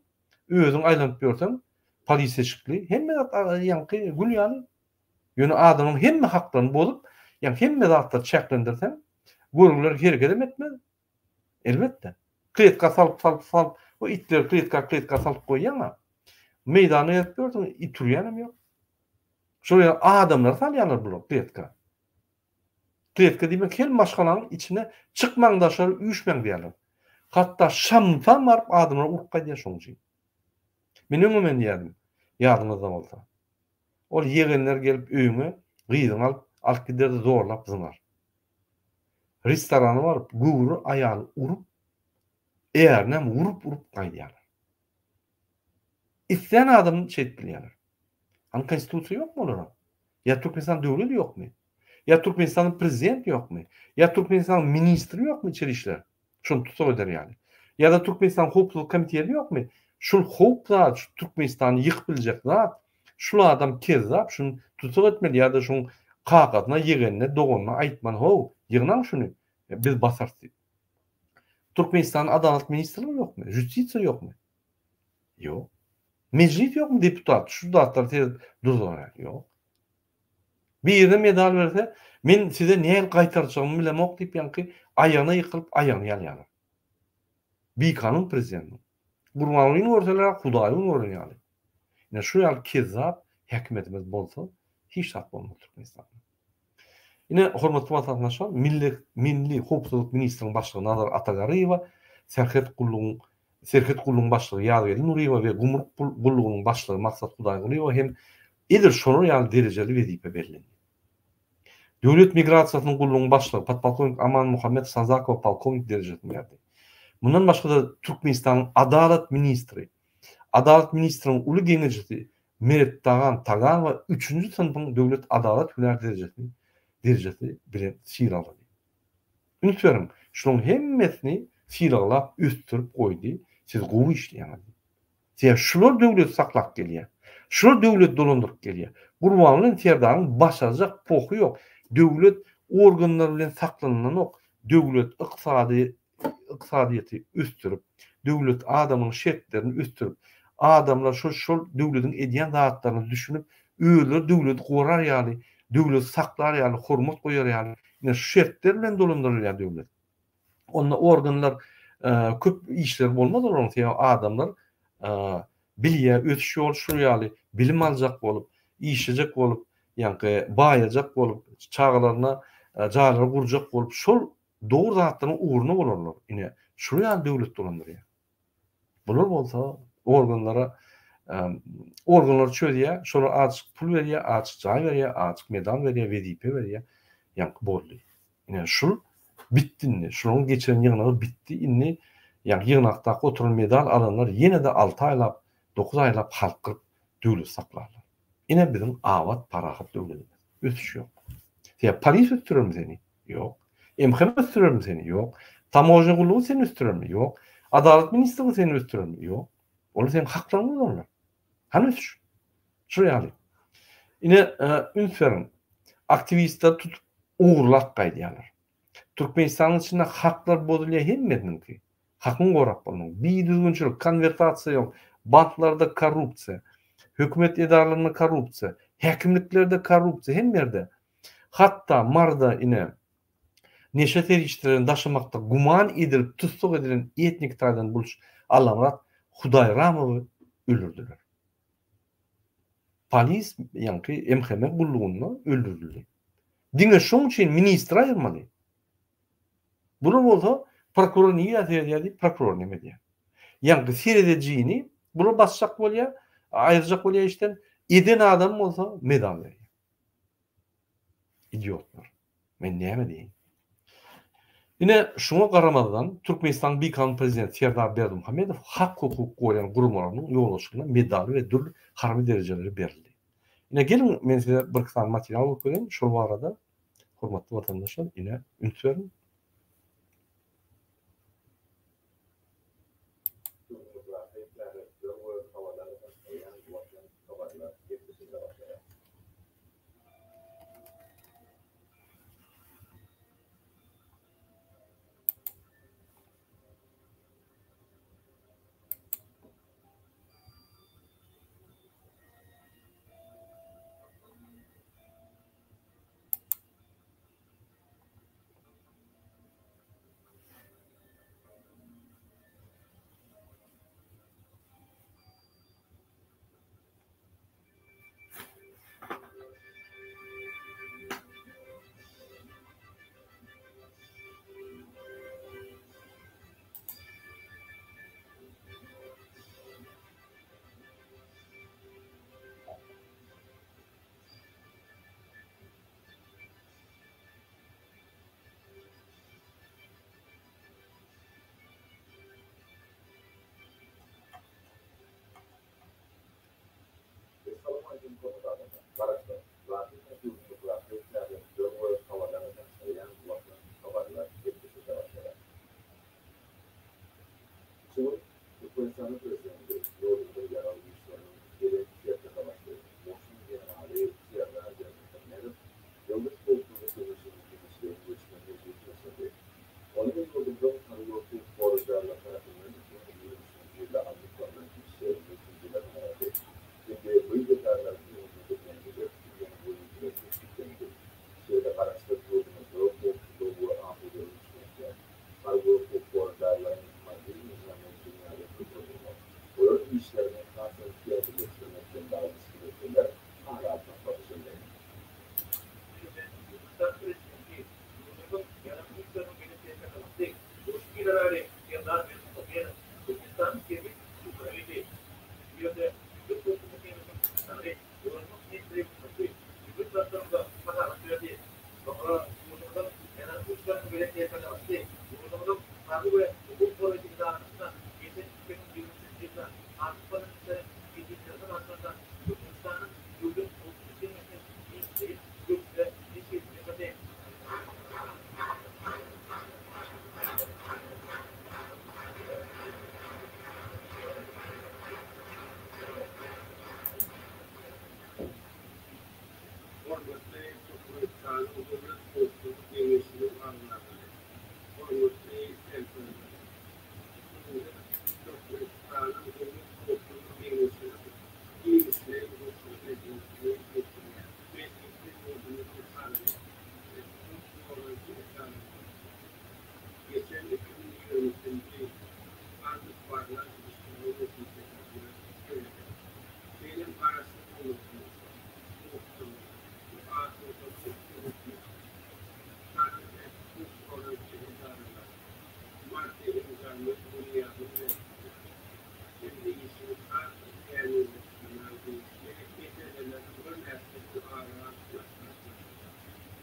özüň aýlanyp ýörseň, polisiýa eşikli, hemme zat ýaňky gül ýaly. Ýöne adamyň hemme haklaryny bozup, ýagny hemme zatlary çäklendirseň, görgüler herekedem etmez. Elbetde. Kletka salyp, salyp, salyp, o itleri kletka, kletka salyp goýýaň-a. Meýdanda gezip ýörsüň, it ürýänem ýok. Şol ýaly adamlary salýarlar bular kletka. Kletka diýmek her maşgalanyň içine çykmaň daşary üýşmäň diýýärler. Hatda Şamdan baryp adamlar urup gaýdýar şoň üçin. Men öňem diýýärdim, ýadyňyzda bolsa. Ol ýegenler gelip öýüňe gyzyňy alyp alyp giderdi zorlap zyňar. Restorana baryp göwre aýaly urup ärinem urup urup gaýdýarlar. Islän adamyny şeýdip bilýärler. Hany konstitusiýa ýokmy olara? Ýa Türkmenistan döwledi ýokmy? Ýa Türkmenistanyň prezidenti ýokmy? Ýa Türkmenistanyň ministri ýokmy içeri işler? Şony tussag eder ýaly. Ýa-da Türkmenistanyň howpsuzlyk komiteti ýokmy? Şul howp zat, şu Türkmenistany ýykyp biljek zat, şul adam kezzap, şuny tussag etmeli ýa-da şuň kakasyna, ýegenine, doganyna aýtmaly, how, ýygnaň şuny, biz basarys diýip. Türkmenistanyň Adalat ministrligi ýokmy? Žustisiýa ýokmy? Ýok. Mejlis ýokmy deputat? Şu zatlary seredip durdular ýaly. Ýok. Birine medal berse, men size nähili gaýtarjagymy bilemok diýip ýaňky aýagyna ýykylyp aýagyny ýalýarlar. Bikanun prezidentiň. Gurbangulyny görseler Hudaýyň gören ýaly. Ine şu ýaly kezzap häkimiýetimiz bolsa hiç zat bolmaz Türkmenistanda. Ine hormatly watandaşlar Milli Milli howpsuzlyk ministriniň başlygy Nazar Atagarryýewa Serhet gullugyň Serhet gullugyň başlygy Ýazgeldi Nuryýewa we Gümrük gullugynyň başlygy Maksat Hudaýgulyýewa hem edil şolar ýaly derejeli wezipe bellendi. Döwlet migrasiýasynyň gullugynyň başlygy podpolkownik Amanmuhammet Sazakowa polkownik derejesini berdi. Mundan başga-da Türkmenistanyň Adalat ministri, Adalat ministriniň uly geňeşçisi Merettagan Taganowa üçünji synpyň döwlet adalat hünär derejesini derejesi bilen sylaglady. Üns beriň, şularyň hemmesini sylaglap ösdürip goýdy, siz gowy işleýäňiz diýip. Sebäbi şular döwleti saklap gelýär. Şular döwleti dolandyryp gelýär. Gurbanguly Serdaryň başarjak pohy ýok. Döwlet organlar bilen saklanylanok. Döwlet ykdysady ykdysadyýeti ösdürip, döwlet adamyň şertlerini ösdürip, adamlar şol şol döwletiň edýän zatlaryna düşünip, özleri döwleti gorar ýaly, döwleti saklar ýaly, hormat goýar ýaly, ine şu şertler bilen dolandyrylýar döwlet. Onda organlar köp işleri bolmaz olaryň sebäbi adamlar bilýär ösüş ýoly şul ýaly bilim aljak bolup, işlejek bolup, ýaňky baýajak bolup, çagalaryna jaýlary gurjak bolup şol dogry zatlaryň ugruna bolarlar. Ine şul ýaly döwlet dolandyrýar. Bular bolsa organlara organlar çözýär, şolar azajyk pul berýär, azajyk jaý berýär, azajyk medal berýär, wezipe berýär. Ýaňky boldy. Ine şul bitdi indi. Şularyň geçiren ýygnagy bitdi. Indi ýaňky ýygnakdaky oturan medal alanlar ýene-de alty aýlap, dokuz aýlap halk gyryp döwlet saklarlar. Ine biziň abat parahat döwletimiz. Ösüş ýok. Sebäbi polis ösdürermi seni? Ýok. MHM ösdürermi seni? Ýok. Tamožnýa gullugy seni ösdürermi? Ýok. Adalat ministrligi seni ösdürermi? Ýok. Olar seniň haklaryňy bozarlar. Hany ösüş? Şul ýaly. Ine, üns beriň. Aktiwistleri tutup ogurlap gaýdýarlar. Türkmenistanyň içinde haklar bozulýar hemmesiniňki. Hakyňy gorap bolmaň. Bidüzgünçilik, konwertasiýa ýok. Banklarda korrupsiýa, hökümet edaralarynda korrupsiýa, häkimliklerde korrupsiýa, hemme ýerde. Hatda Maryda ine neşe serişdelerini daşamakda güman edilip tussag edilen etnik taýdan buluç Allamyrat Hudaýramowy öldürdiler. Polis ýaňky MHM gullugynda öldürildi. Diňe şoň üçin ministri aýyrmaly. Bular bolsa prokuror nirä seredýär diýip prokuror neme edýär. Ýaňky seredejini bular basjak bolýar, aýyrjak bolýar işden, eden adam bolsa medal berýär. Idiotlar. Men näme diýeýin. Ine, şuňa garamazdan, Türkmenistanyň bikanun prezidenti Serdar Berdimuhamedow hak-hukuk goraýan guramalarynyň ýolbaşçylaryna medal we dürli harby derejeleri berildi. Ine, geliň, men size birki sany material görkezeýin, şol barada, hormatly watandaşlar, ine, üns beriň. Ýurdumyzdaky täzelikler we habarlar tanyşdyrýan Watan habarlar gepleşigine başlaýar. Essalawmaleýkim hormatly adamlar! Garaşsyz, Rakyp ýurdumyzdaky täzelikler we habarlar tanyşdyrýan Watan habarlar gepleşigine başlaýar. Şu gün Türkmenistanyň Prezidenti, ýurdumyzyň Ýaragly Güýçleriniň Belent Serkerdebaşy, Goşun generaly Serdar Berdimuhamedow Döwlet howpsuzlyk geňeşiniň giňişleýin göçme mejlisi geçirdi. Onda ýurdumyzyň harby we hukuk goraýjy edaralary tarapyndan 2023 nji ýylda alnyp barlan işleriň netijeleri garaldy hem-de bu edaralaryň öňünde durýan ileri tutulýan wezipeler kesgitlendi. Şeýle-de Garaşsyz ýurdumyzda howpsuzlygy we asudalygy üpjün etmek, harby we hukuk goraýjy edaralaryň maddy-enjamlaýyn binýadyny pugtalandyrmak, olaryň işlerini hasam kämilleşdirmek bilen baglanyşykly meseleler ara alyp maslahatlaşyldy. Prezident Türkmenistanyň Prezidenti, ýurdumyzyň Ýaragly Güýçleriniň Belent Serkerdebasy, Goşun generaly Serdar Berdimuhamedow Türkmenistanyň Serhet institutyna geldi. Bu ýerde Döwlet howpsuzlyk geňeşiniň sekretary, Goranmak ministri Nurly döwlet Baştutanymyza hasabat berdi. Soňra ýurdumyzyň Ýaragly Güýçleriniň Belent Serkerdebasy ýurdumyzyň harby we hukuk goraýjy edaralarynda geçen 2023-nji ýylda alnyp barlan işleriň netijelerine bagyşlanylan Türkmenistanyň Döwlet howpsuzlyk geňeşiniň giňişleýin göçme mejlisini geçirdi. Hormatly Türkmenistanyň Döwlet howpsuzlyk geňeşiniň agzalary, hormatly serkerdeler! Size Türkmenistanyň Döwlet howpsuzlyk geňeşiniň giňişleýin göçme mejlisini geçirýär. Mejlisde ýurdumyzyň harby we hukuk goraýjy edaralarynda geçen 2023-nji ýylda alnyp barlan işleriň netijelerine sereder. Şeýle hem Garaşsyz döwletimizde howpsuzlygy we asudalygy üpjün etmek, harby we hukuk goraýjy edaralaryň maddy-enjamlaýyn binýadyny berkitmek hem-de işini has-da kämilleşdirmäge degişli meseleleriň birnäçesini ara alyp maslahatlaşdy.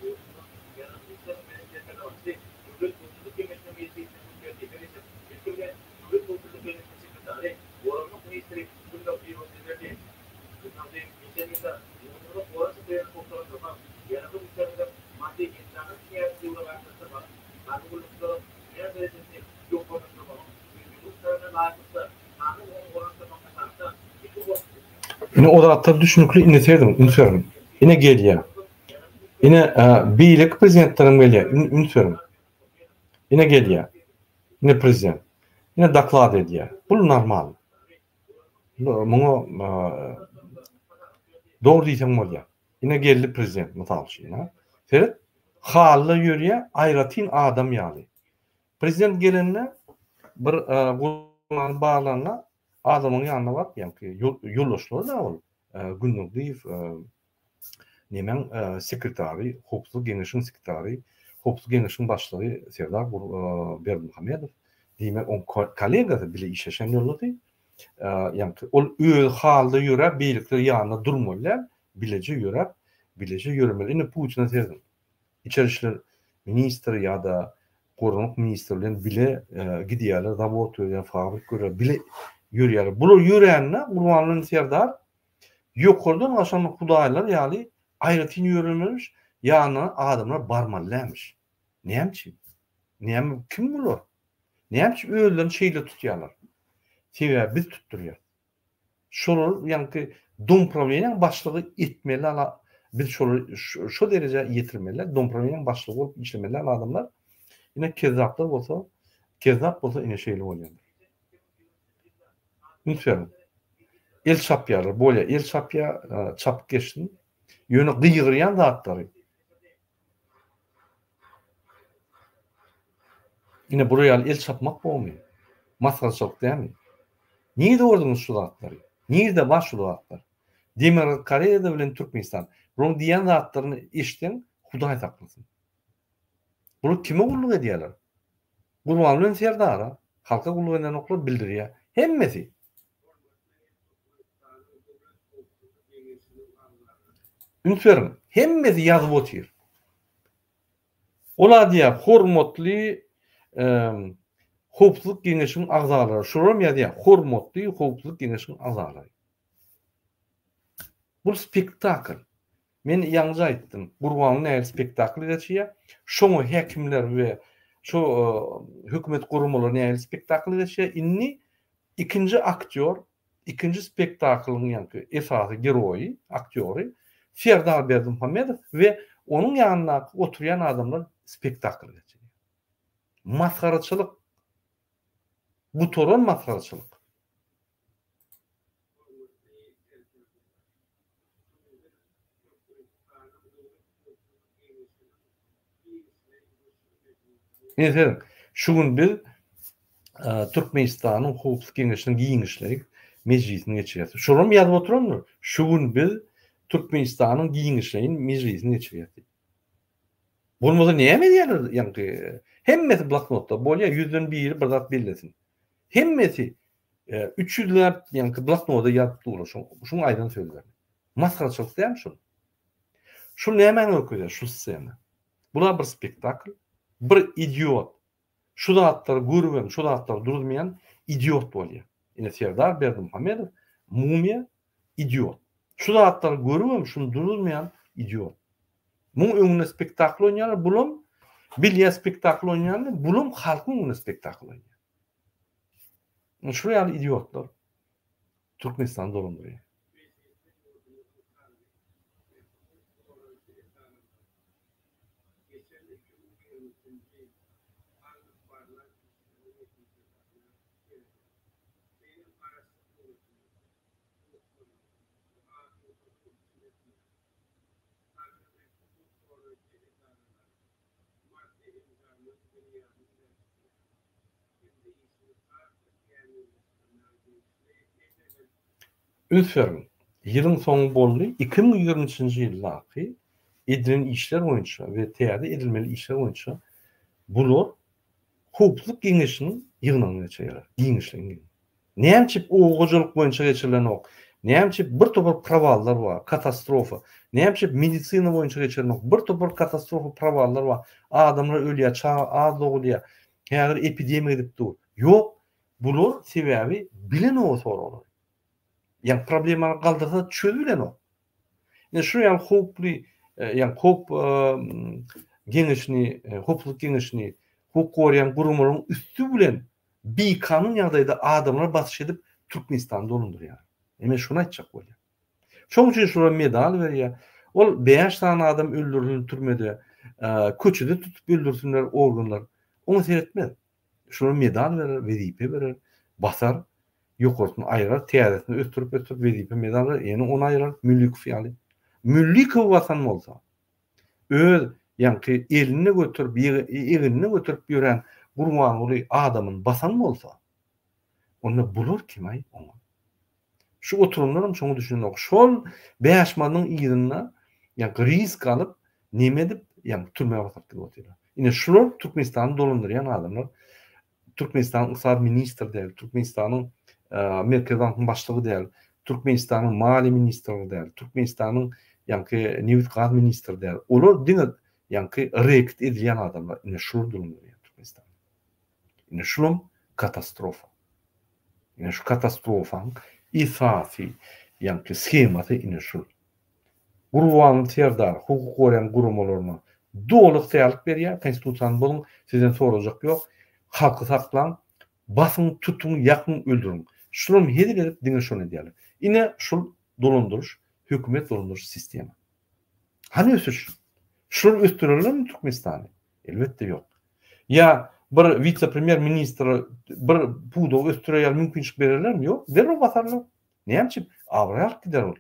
Ýurdumyzyň Ýaragly Güýçleriniň Belent Serkerdebasy Döwlet howpsuzlyk geňeşiniň mejlisine gün tertibine geçip, ilki bilen Döwlet howpsuzlyk geňeşiniň sekretary, Goranmak ministri Gulnagdyýewa söz berdi. Gulnagdyýew geçen ýylda ýurdumyzyň gorag isleglerini pugtalandyrmak, Ýaragly Güýçlerimiziň maddy-enjamlaýyn binýadyny döwrebaplaşdyrmagyň, harby gullukçylaryň hünär derejesini ýokarlandyrmagyň we döwrüň talabyna laýyklykda sanly ulgamy ornaşdyrmagyň esasynda milli gorag Ine o zatlar düşnükli indi serediň üns beriň. Ine gelýär. Ine beýleki prezidentlerem gelýär üns beriň. Ine gelýär. Ine prezident. Ine doklad edýär. Bul normal. Muňa dogry diýseň bolýar. Ine geldi prezident mysal üçin. Seret, hally ýörýär, aýratyn adam ýaly. Prezident gelende bir guramany barlanda adamyň ýanyna baryp, ýaňky ýoldaşlary-da ol Gündogdyýew nemäň sekretary, Howpsuzlyk geňeşiň sekretary, Howpsuzlyk geňeşiň başlygy Serdar Berdimuhamedow, diýmek oň kollegasy, bile işleşen ýoldasy. Ýaňky ol özi halda ýöräp, beýlekiler ýanynda durmaly däl, bileje ýöräp, bileje ýöremeli. Indi Putine serediň. Içeri işler ministri ýa-da goranmak ministri bilen bile gidýärler, zawod görýär, fabrik görýär, bile ýörýärler. Bular ýörände Gurbanguly Serdar ýokardan gaçan hudaýlar ýaly aýratyn ýöremelimiş, ýanyna adamlar barmaly dälmiş. Näme üçin? Näme, kim bular? Näme üçin özlerini şeýle tutýarlar? Sebäbi biz tutdurýarys. Şolar ýaňky domprawleniýaň başlygy etmeli ala biz şolary şo derejä ýetirmeli domprawleniýaň başlygy bolup işlemeli adamlar ine kezzaplar bolsa kezzap bolsa ine şeýle bolýandyr. Üns beriň. El çapýarlar bolýa el çapýa çapyp geçsin. Ýöne gygyrýan zatlary Ine bular ýaly el çapmak bormy? Masgaraçylyk dälmi? Nirde gördüňiz şu zatlary? Nirde bar şu zatlar? Demirgazyk Koreýada bilen Türkmenistan. Bularyň diýýän zatlaryny eşitseň Hudaý saklasyn. Bular kime gulluk edýärler? Gurbanguly bilen Serdara. Halka gulluk edenoklar bildirýär. Hemmesi. Üns beriň, hemmesi ýazyp otyr. Ola diýýär, hormatly Howpsuzlyk geňeşiň agzalary. Şolaram ýazýar, hormatly Howpsuzlyk geňeşiň agzalary. Bu spektakl. Men ýaňyja aýtdym, Gurbanguly nähili spektakl geçýär, şoňa häkimler we şo hökümet guramalary nähili spektakl geçýär. Indi ikinji aktýor, ikinji spektaklyň ýaňky esasy geroýy, aktýory Serdar Berdimuhamedow we onuň ýanyndaky oturýan adamlar spektakl geçirýär. Masgaraçylyk. Gutaran masgaraçylyk. Meselem, şu gün biz Türkmenistanyň Howpsuzlyk Geňeşiniň giňişleýin mejlisini geçirýäris. Şolam ýazyp oturandyr. Şu gün biz Türkmenistanyň giňişleýin mejlisini geçirýäris diýip. Bolmasa näme edýärler ýaňky hemmesi bloknotda bolýar, ýüzden biri bir zat bellesin. Hemmesi üç ýüzläp ýaňky bloknoda ýazyp durlar şoň şuň aýdan sözlerini. Masgaraçylyk dälmi şul? Şul nämäni görkezýär şu stsena? Bular bir spektakl, bir idiot şu zatlary görübem şu zatlary duruzmaýan idiot bolýar. Ine Serdar Berdimuhamedow mumyýa idiot. Şu zatlary görübem şuny duruzmaýan idiot. Muň öňünde spektakl oýnaýarlar, bulam bilýär spektakl oýnaýanyny, bulam halkyň öňünde spektakl oýnaýar. Şular ýaly idiotlar Türkmenistany dolandyrýar. Üns beriň, ýylyň soňy boldy, 2023-nji ýyldaky edilen işler boýunça we täze edilmeli işler boýunça bular Howpsuzlyk geňeşiniň ýygnagyny geçirýärler, giňişleýin geňeş. Näme üçin oba hojalyk boýunça geçirilenok? Näme üçin bir topar prowallar bar, katastrofa? Näme üçin medisina boýunça geçirilenok? Bir topar katastrofa, prowallar bar. Adamlar ölýär, çaga az dogulýar. Häzir epidemiýa gidip dur. Ýok, bular sebäbi bilenok soraglary. Ýa problemany galdyrsa çözübilenok. Ine şu ýaly howply, ýa howp geňeşini, howpsuzlyk geňeşini, hukuk goraýan guramalaryň üsti bilen bikanun ýagdaýda adamlara basyş edip Türkmenistany dolandyrýar. Ine men şuny aýtjak bolýan. Şoň üçin şulara medal berýär. Ol 5 sany adam öldürilsin türmede, köçede tutup öldürsinler organlar. Oňa seretmez. Şulara medal berer, wezipe berer, basar. Ýokarsyny aýyrar, täzesini ösdürip-ösdürip wezipe medal berer, ýene ony aýyrar, Müllikow ýaly. Müllikowy basan bolsa, öz ýaňky elinde göterip, egninde göterip ýören Gurbanguly adamyny basan bolsa, onda bular kim-aý oňa? Şu oturanlaram şoňa düşünenok. Şol bäşmanyň yzynda ýaňky risk alyp, neme edip, ýaňky türmä basyryp gidip otyrlar. Ine şular Türkmenistany dolandyrýan adamlar. Türkmenistanyň ykdysady ministri däl, Türkmenistanyň Merkezi bankyň başlygy däl, Türkmenistanyň maliýe ministrligi däl, Türkmenistanyň ýaňky nebit-gaz ministri däl. Olar diňe ýaňky reket edilýän adamlar. Ine şular dolandyrýar Türkmenistany. Ine şulam katastrofa. Ine şu katastrofaň esasy ýaňky shemasy ine şul. Gurbanguly Serdar hukuk goraýan guramalaryna doly ygtyýarlyk berýär, konstitusiýany bozuň, sizden sorajak ýok, halky saklaň, basyň, tutuň, ýakyň, öldüriň. Şulam hezil edip diňe şony edýärler. Ine şul dolandyryş, hökümet dolandyryş sistema. Hany ösüş? Şular ösdürerlermi Türkmenistany? Elbetde ýok. Ýa bir wise-premýer ministre bir pudagy ösdürer ýaly mümkinçilik bererlermi? Ýok, derrew basarlar. Näme üçin? Abraý alyp gider ol.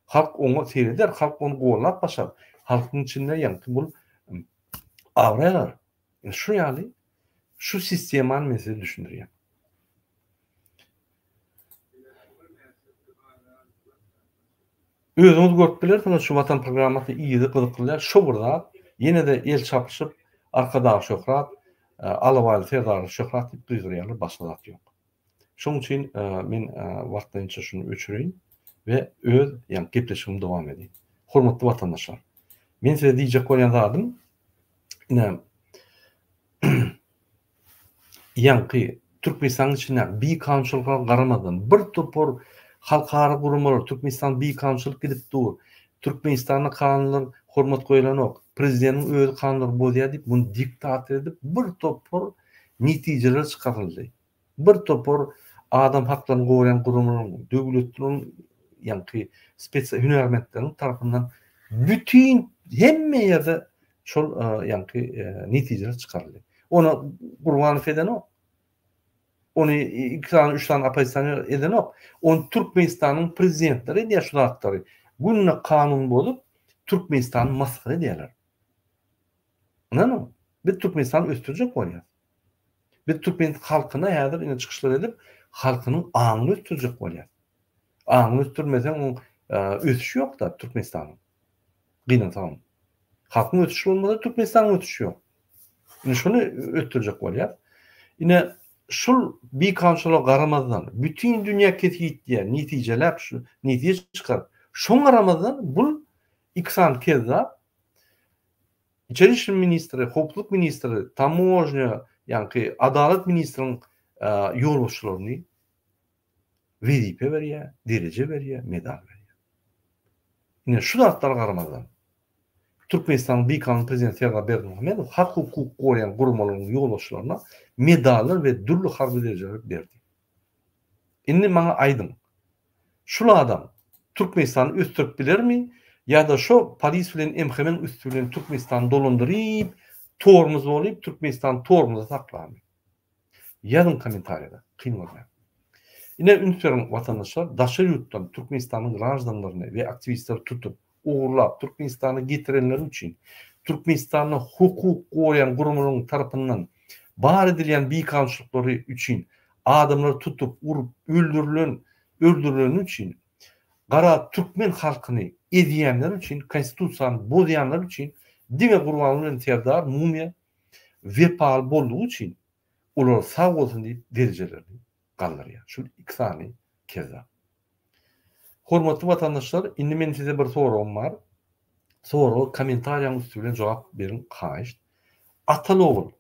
Halk oňa sereder, halk ony gollap başar. Halkyň içinde ýaňky bul abraý alar. Ine şu ýaly şu sistemany men size düşündirýän. Özüňiz görüp bilersiňiz şu Watan programmasy yzy gyzykly däl şo bir zat ýene-de el çapyşyp Arkadag şöhrat Alabaýly Serdarly şöhrat diýip gygyrýarlar başga zat ýok. Şoň üçin men wagtlaýynça şuny öçüreýin we öz ýa gepleşigimi dowam edeýin. Hormatly watandaşlar men size diýjek bolýan zadym ine Ýaňky Türkmenistanyň içindäki bikanunçylyklara garamazdan, bir topar halkara guramalar Türkmenistan bikanunçylyk gidip dur, Türkmenistanda kanunlar hormat goýlanok, prezidentiň özi kanunlary bozýar diýip, muny diktator edip bir topar netijeler çykaryldy. Bir topar adam haklaryny goraýan guramalaryň, döwletleriň ýaňky spes hünärmentleriň tarapyndan bütin hemme ýerde Şol ýaňky netijeler çykaryldy. Ony Gurbanow edenok. Ony iki sany, üç sany oppozisioner edenok. Ony Türkmenistanyň prezidentleri edýär şu zatlary. Günde kanun bozup, Türkmenistany masgara edýärler. Ynanyň, biz Türkmenistany ösdürjek bolýarys. Biz türkmen halkyna häzir ine çykyşlar edip, halkynyň aňyny ösdürjek bolýarys. Aňyny ösdürmeseň, oň ösüşi ýok-da Türkmenistanyň. Gynansagam. Halkyň ösüşi bolmasa Türkmenistanyň ösüşi ýok. Ine şuny ösdürjek bolýar. Ine şul bikanunçylyga garamazdan bütin dünýä kesgitleýär, netijeläp şu netije çykaryp, şoňa garamazdan bul iki sany kezzap İçeri işler ministri, howpsuzlyk ministri, tamožnýa, ýaňky adalat ministriniň ýolbaşçylaryny wezipe berýär, dereje berýär, medal berýär. Ine şu zatlara garamazdan, Türkmenistanyň bikanun prezidenti Serdar Berdimuhamedow hak-hukuk goraýan guramalaryň ýolbaşçylaryna medallar we dürli harby derejeler berdi. Indi maňa aýdyň, şul adam Türkmenistany ösdürip bilermi ýa-da şo polis bilen MHM-iň üsti bilen Türkmenistany dolandyryp, tormuz bolup Türkmenistany tormuzda saklarmy? Ýazyň kommentariýada, kyn görmäň. Ine üns beriň watandaşlar, daşary ýurtdan Türkmenistanyň graždanlaryny we aktiwistleri tutup, ogurlap Türkmenistana getirenleri üçin Türkmenistanda hukuk goraýan guramalaryň tarapyndan bar edilýän bikanunçylyklary üçin adamlary tutup, urup, öldürilen, öldürileni üçin gara türkmen halkyny ezýänleri üçin, konstitusiýany bozýanlar üçin diňe Gurbanguly bilen Serdar Mumyýa wepaly boldugy üçin olara sag bolsun diýip derejelerini galdyrýar. Şul iki sany kezzap. Hormatly watandaşlar indi meniň size bir soragym bar. Soraga kommentariýaň üsti bilen jogap beriň haýyşt. Ataly ogul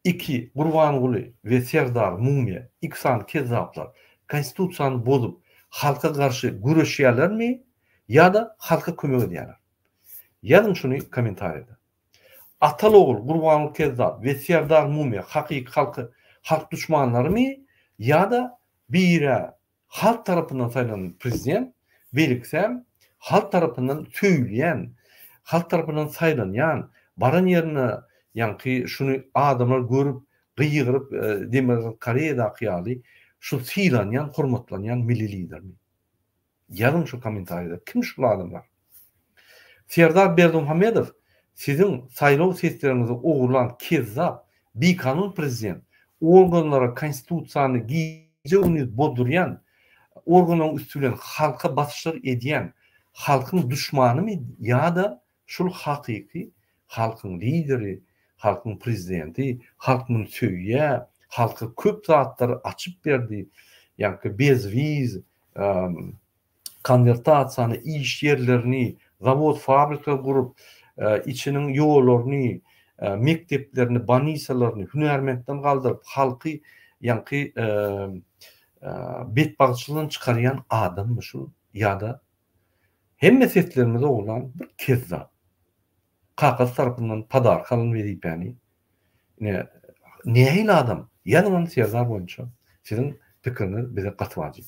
iki Gurbanguly we Serdar Mumyýa iki sany kezzaplar konstitusiýany bozup halka garşy göreşýärlermi ýa-da halka kömek edýärler? Ýazyň şuny kommentariýada. Ataly ogul Gurbanguly Kezzap we Serdar Mumyýa hakyky halky halk duşmanlarymy ýa-da birä halk tarapyndan saýlanan prezident beýlekisäm halk tarapyndan söýülýän halk tarapyndan saýlanýan baran ýerine ýaňky şuny adamlar görüp gygyryp Demirgazyk Koreýadaky ýaly. şu sylanýan, hormatlanýan milli lidermi? Ýazyň şu kommentariýada kim şul adamlar? Serdar Berdimuhamedow siziň saýlaw sesleriňizi ogurlan kezzap, bikanun prezident, organlara konstitusiýany gije-gündiz bozdurýan, organlaryň üsti bilen halka basyşlar edýän halkyň duşmanymy ýa-da şul hakyky halkyň lideri, halkyň prezidenti, halk muny söýýär, halka köp zatlary açyp berdi, ýaňky bezwiz, konwertasiýany, iş ýerlerini, zawod-fabrikler gurup, içiniň ýollaryny, mekdeplerini, bolnisalaryny hünärmentden galdyryp, halky ýaňky betbagtçylykdan çykarýan adammy şul ýa-da hemme seslerimizi ogurlan bir kezzap? Kakasy tarapyndan podarka alan wezipäni ine nähili adam? Ýazyň ony Serdar boýunça siziň pikiriňiz bize gaty wajyp.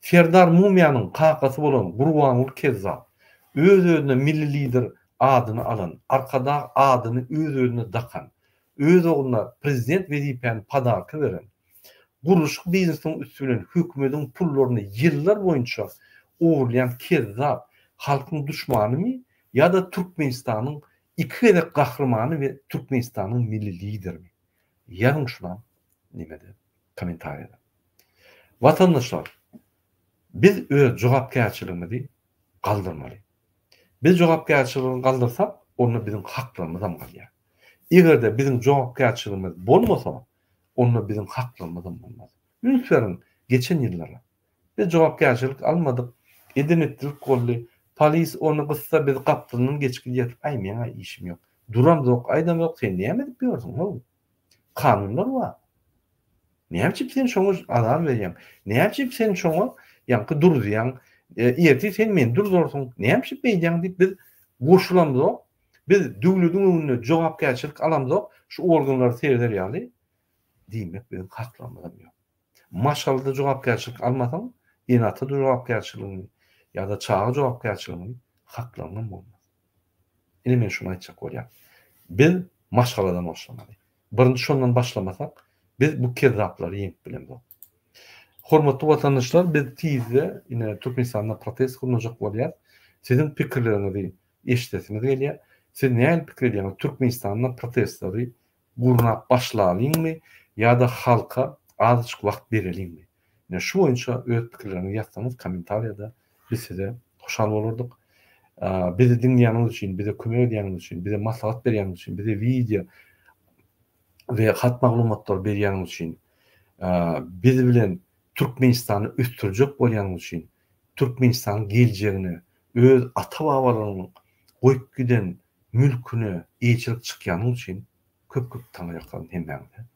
Serdar Mumyýanyň kakasy bolan Gurbanguly kezzap öz-özüne milli lider adyny alan, Arkadag adyny öz-özüne dakan, öz ogluna prezident wezipäni podarka beren, gurluşyk biznesiniň üsti bilen hökümediň pullaryny ýyllar boýunça ogurlaýan kezzap halkyň duşmanymy ýa-da Türkmenistanyň iki gezek gahrymany we Türkmenistanyň milli liderimi? Ýazyň şunam nemede kommentariýada. Watandaşlar biz öz jogapkärçiligimizi galdyrmaly. Biz jogapkärçiligimizi galdyrsak onda biziň haklarymyzam galýar. Egerde biziň jogapkärçiligimiz bolmasa onda biziň haklarymyzam bolmaz. Üns beriň geçen ýyllara. Biz jogapkärçilik almadyk, eden-etdilik boldy. Polis ony gyssa biz gapdalyndan geçip gidýäs. Aý meň-ä işim ýok. Duramzok, aýdamzok, sen näme edip ýörsüň how? Kanunlar bar. Näme üçin sen şoňa azar berýäň? Näme üçin sen şoňa ýaňky duruzýaň? Ertir sen meni durzarsyň. Näme üçin beýdýäň diýip biz goşulamzok. Biz döwlediň öňünde jogapkärçilik alamzok. Şu organlary sereder ýaly diýmek biziň haklarymyzam ýok. Maşgalada jogapkärçilik almasaň, ene-ata jogapkärçiligini ýa-da çaga jogapkärçiligini haklaryňam bolmaz. Ine men şuny aýtjak bolýan. Biz maşgaladan başlamaly. Birinji şondan başlamasak, biz bu kezzaplary ýeňip bilemzok. Hormatly watandaşlar, biz tizde ine Türkmenistanda protest gurnajak bolýas. Siziň pikirleriňizi eşidesimiz gelýär. Siz nähili pikir edýäňiz, Türkmenistanda protestleri gurnap başlalyňmy ýa-da halka azajyk wagt bereliňmi? Ine şu boýunça öz pikirleriňizi ýazsaňyz kommentariýada biz size hoşal bolardyk. Bizi diňleýäniňiz üçin, bize kömek edýäniňiz üçin, bize maslahat berýäniňiz üçin, bize wideo we hat maglumatlary berýäniňiz üçin, biz bilen Türkmenistany ösdürjek bolýanyňyz üçin, Türkmenistanyň geljegine, öz ata-babalarynyň goýup giden mülküne eýeçilik çykýanyň üçin köp köp taňryýalkasyn hemmäňize.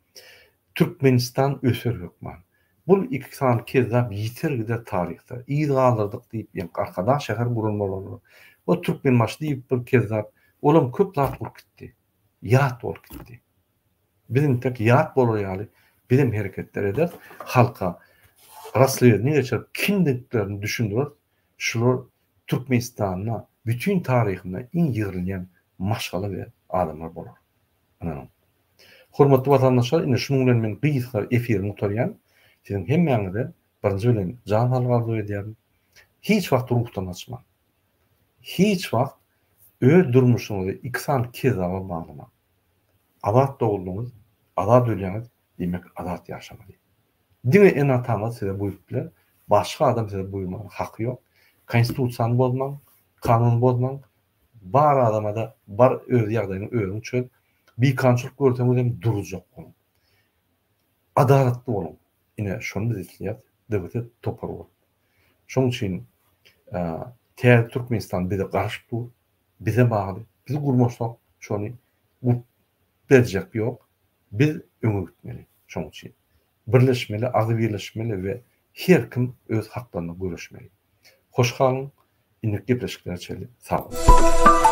Türkmenistan öser hökman. Bul iki sany kezzap ýiter gider taryhda. Yz galdyrdyk diýip ýaňky Arkadag şäher guran bolarlar. O Türkmenbaşy diýip bir kezzap olam köp zat gurup gitdi. Ýat bolup gitdi. Biz intek ýat bolar ýaly bizem hereketler ederis. Halka rasledniý geçirip kimdiklerini düşündireris. Şular Türkmenistanda bütin taryhynda iň ýygrilýän maşgala we adamlar bolar. Ynanyň. Hormatly watandaşlar ine şunuň bilen men gysga efirimi gutarýan. Siziň hemmäňize birinji bilen jan saglyk arzuw edýärin. Hiç wagt ruhdan gaçmaň. Hiç wagt öz durmuşyňyzy iki sany kezzaba baglamaň. Azat doguldyňyz, azat ölýäňiz, diýmek azat ýaşamaly. Diňe ene-ataňyz size buýrup biler, başga adam size buýurmaga haky ýok. Konstitusiýany bozmaň, kanuny bozmaň, bar adamada bar öz ýagdaýyňy özüň çöz. Bikanunçylyk görseňizem durjak boluň. Adalatly boluň. Ine şony biz isleýäs DWT topary bolup. Şoň üçin täze Türkmenistan bize garaşyp dur, bize bagly. Biz gurmasak şony gurup berjek ýok. Biz öňe gitmeli şoň üçin. Birleşmeli, agzybirleşmeli we her kim öz haklaryna göreşmeli. Hoş galyň, indiki gepleşiklere çenli sag boluň.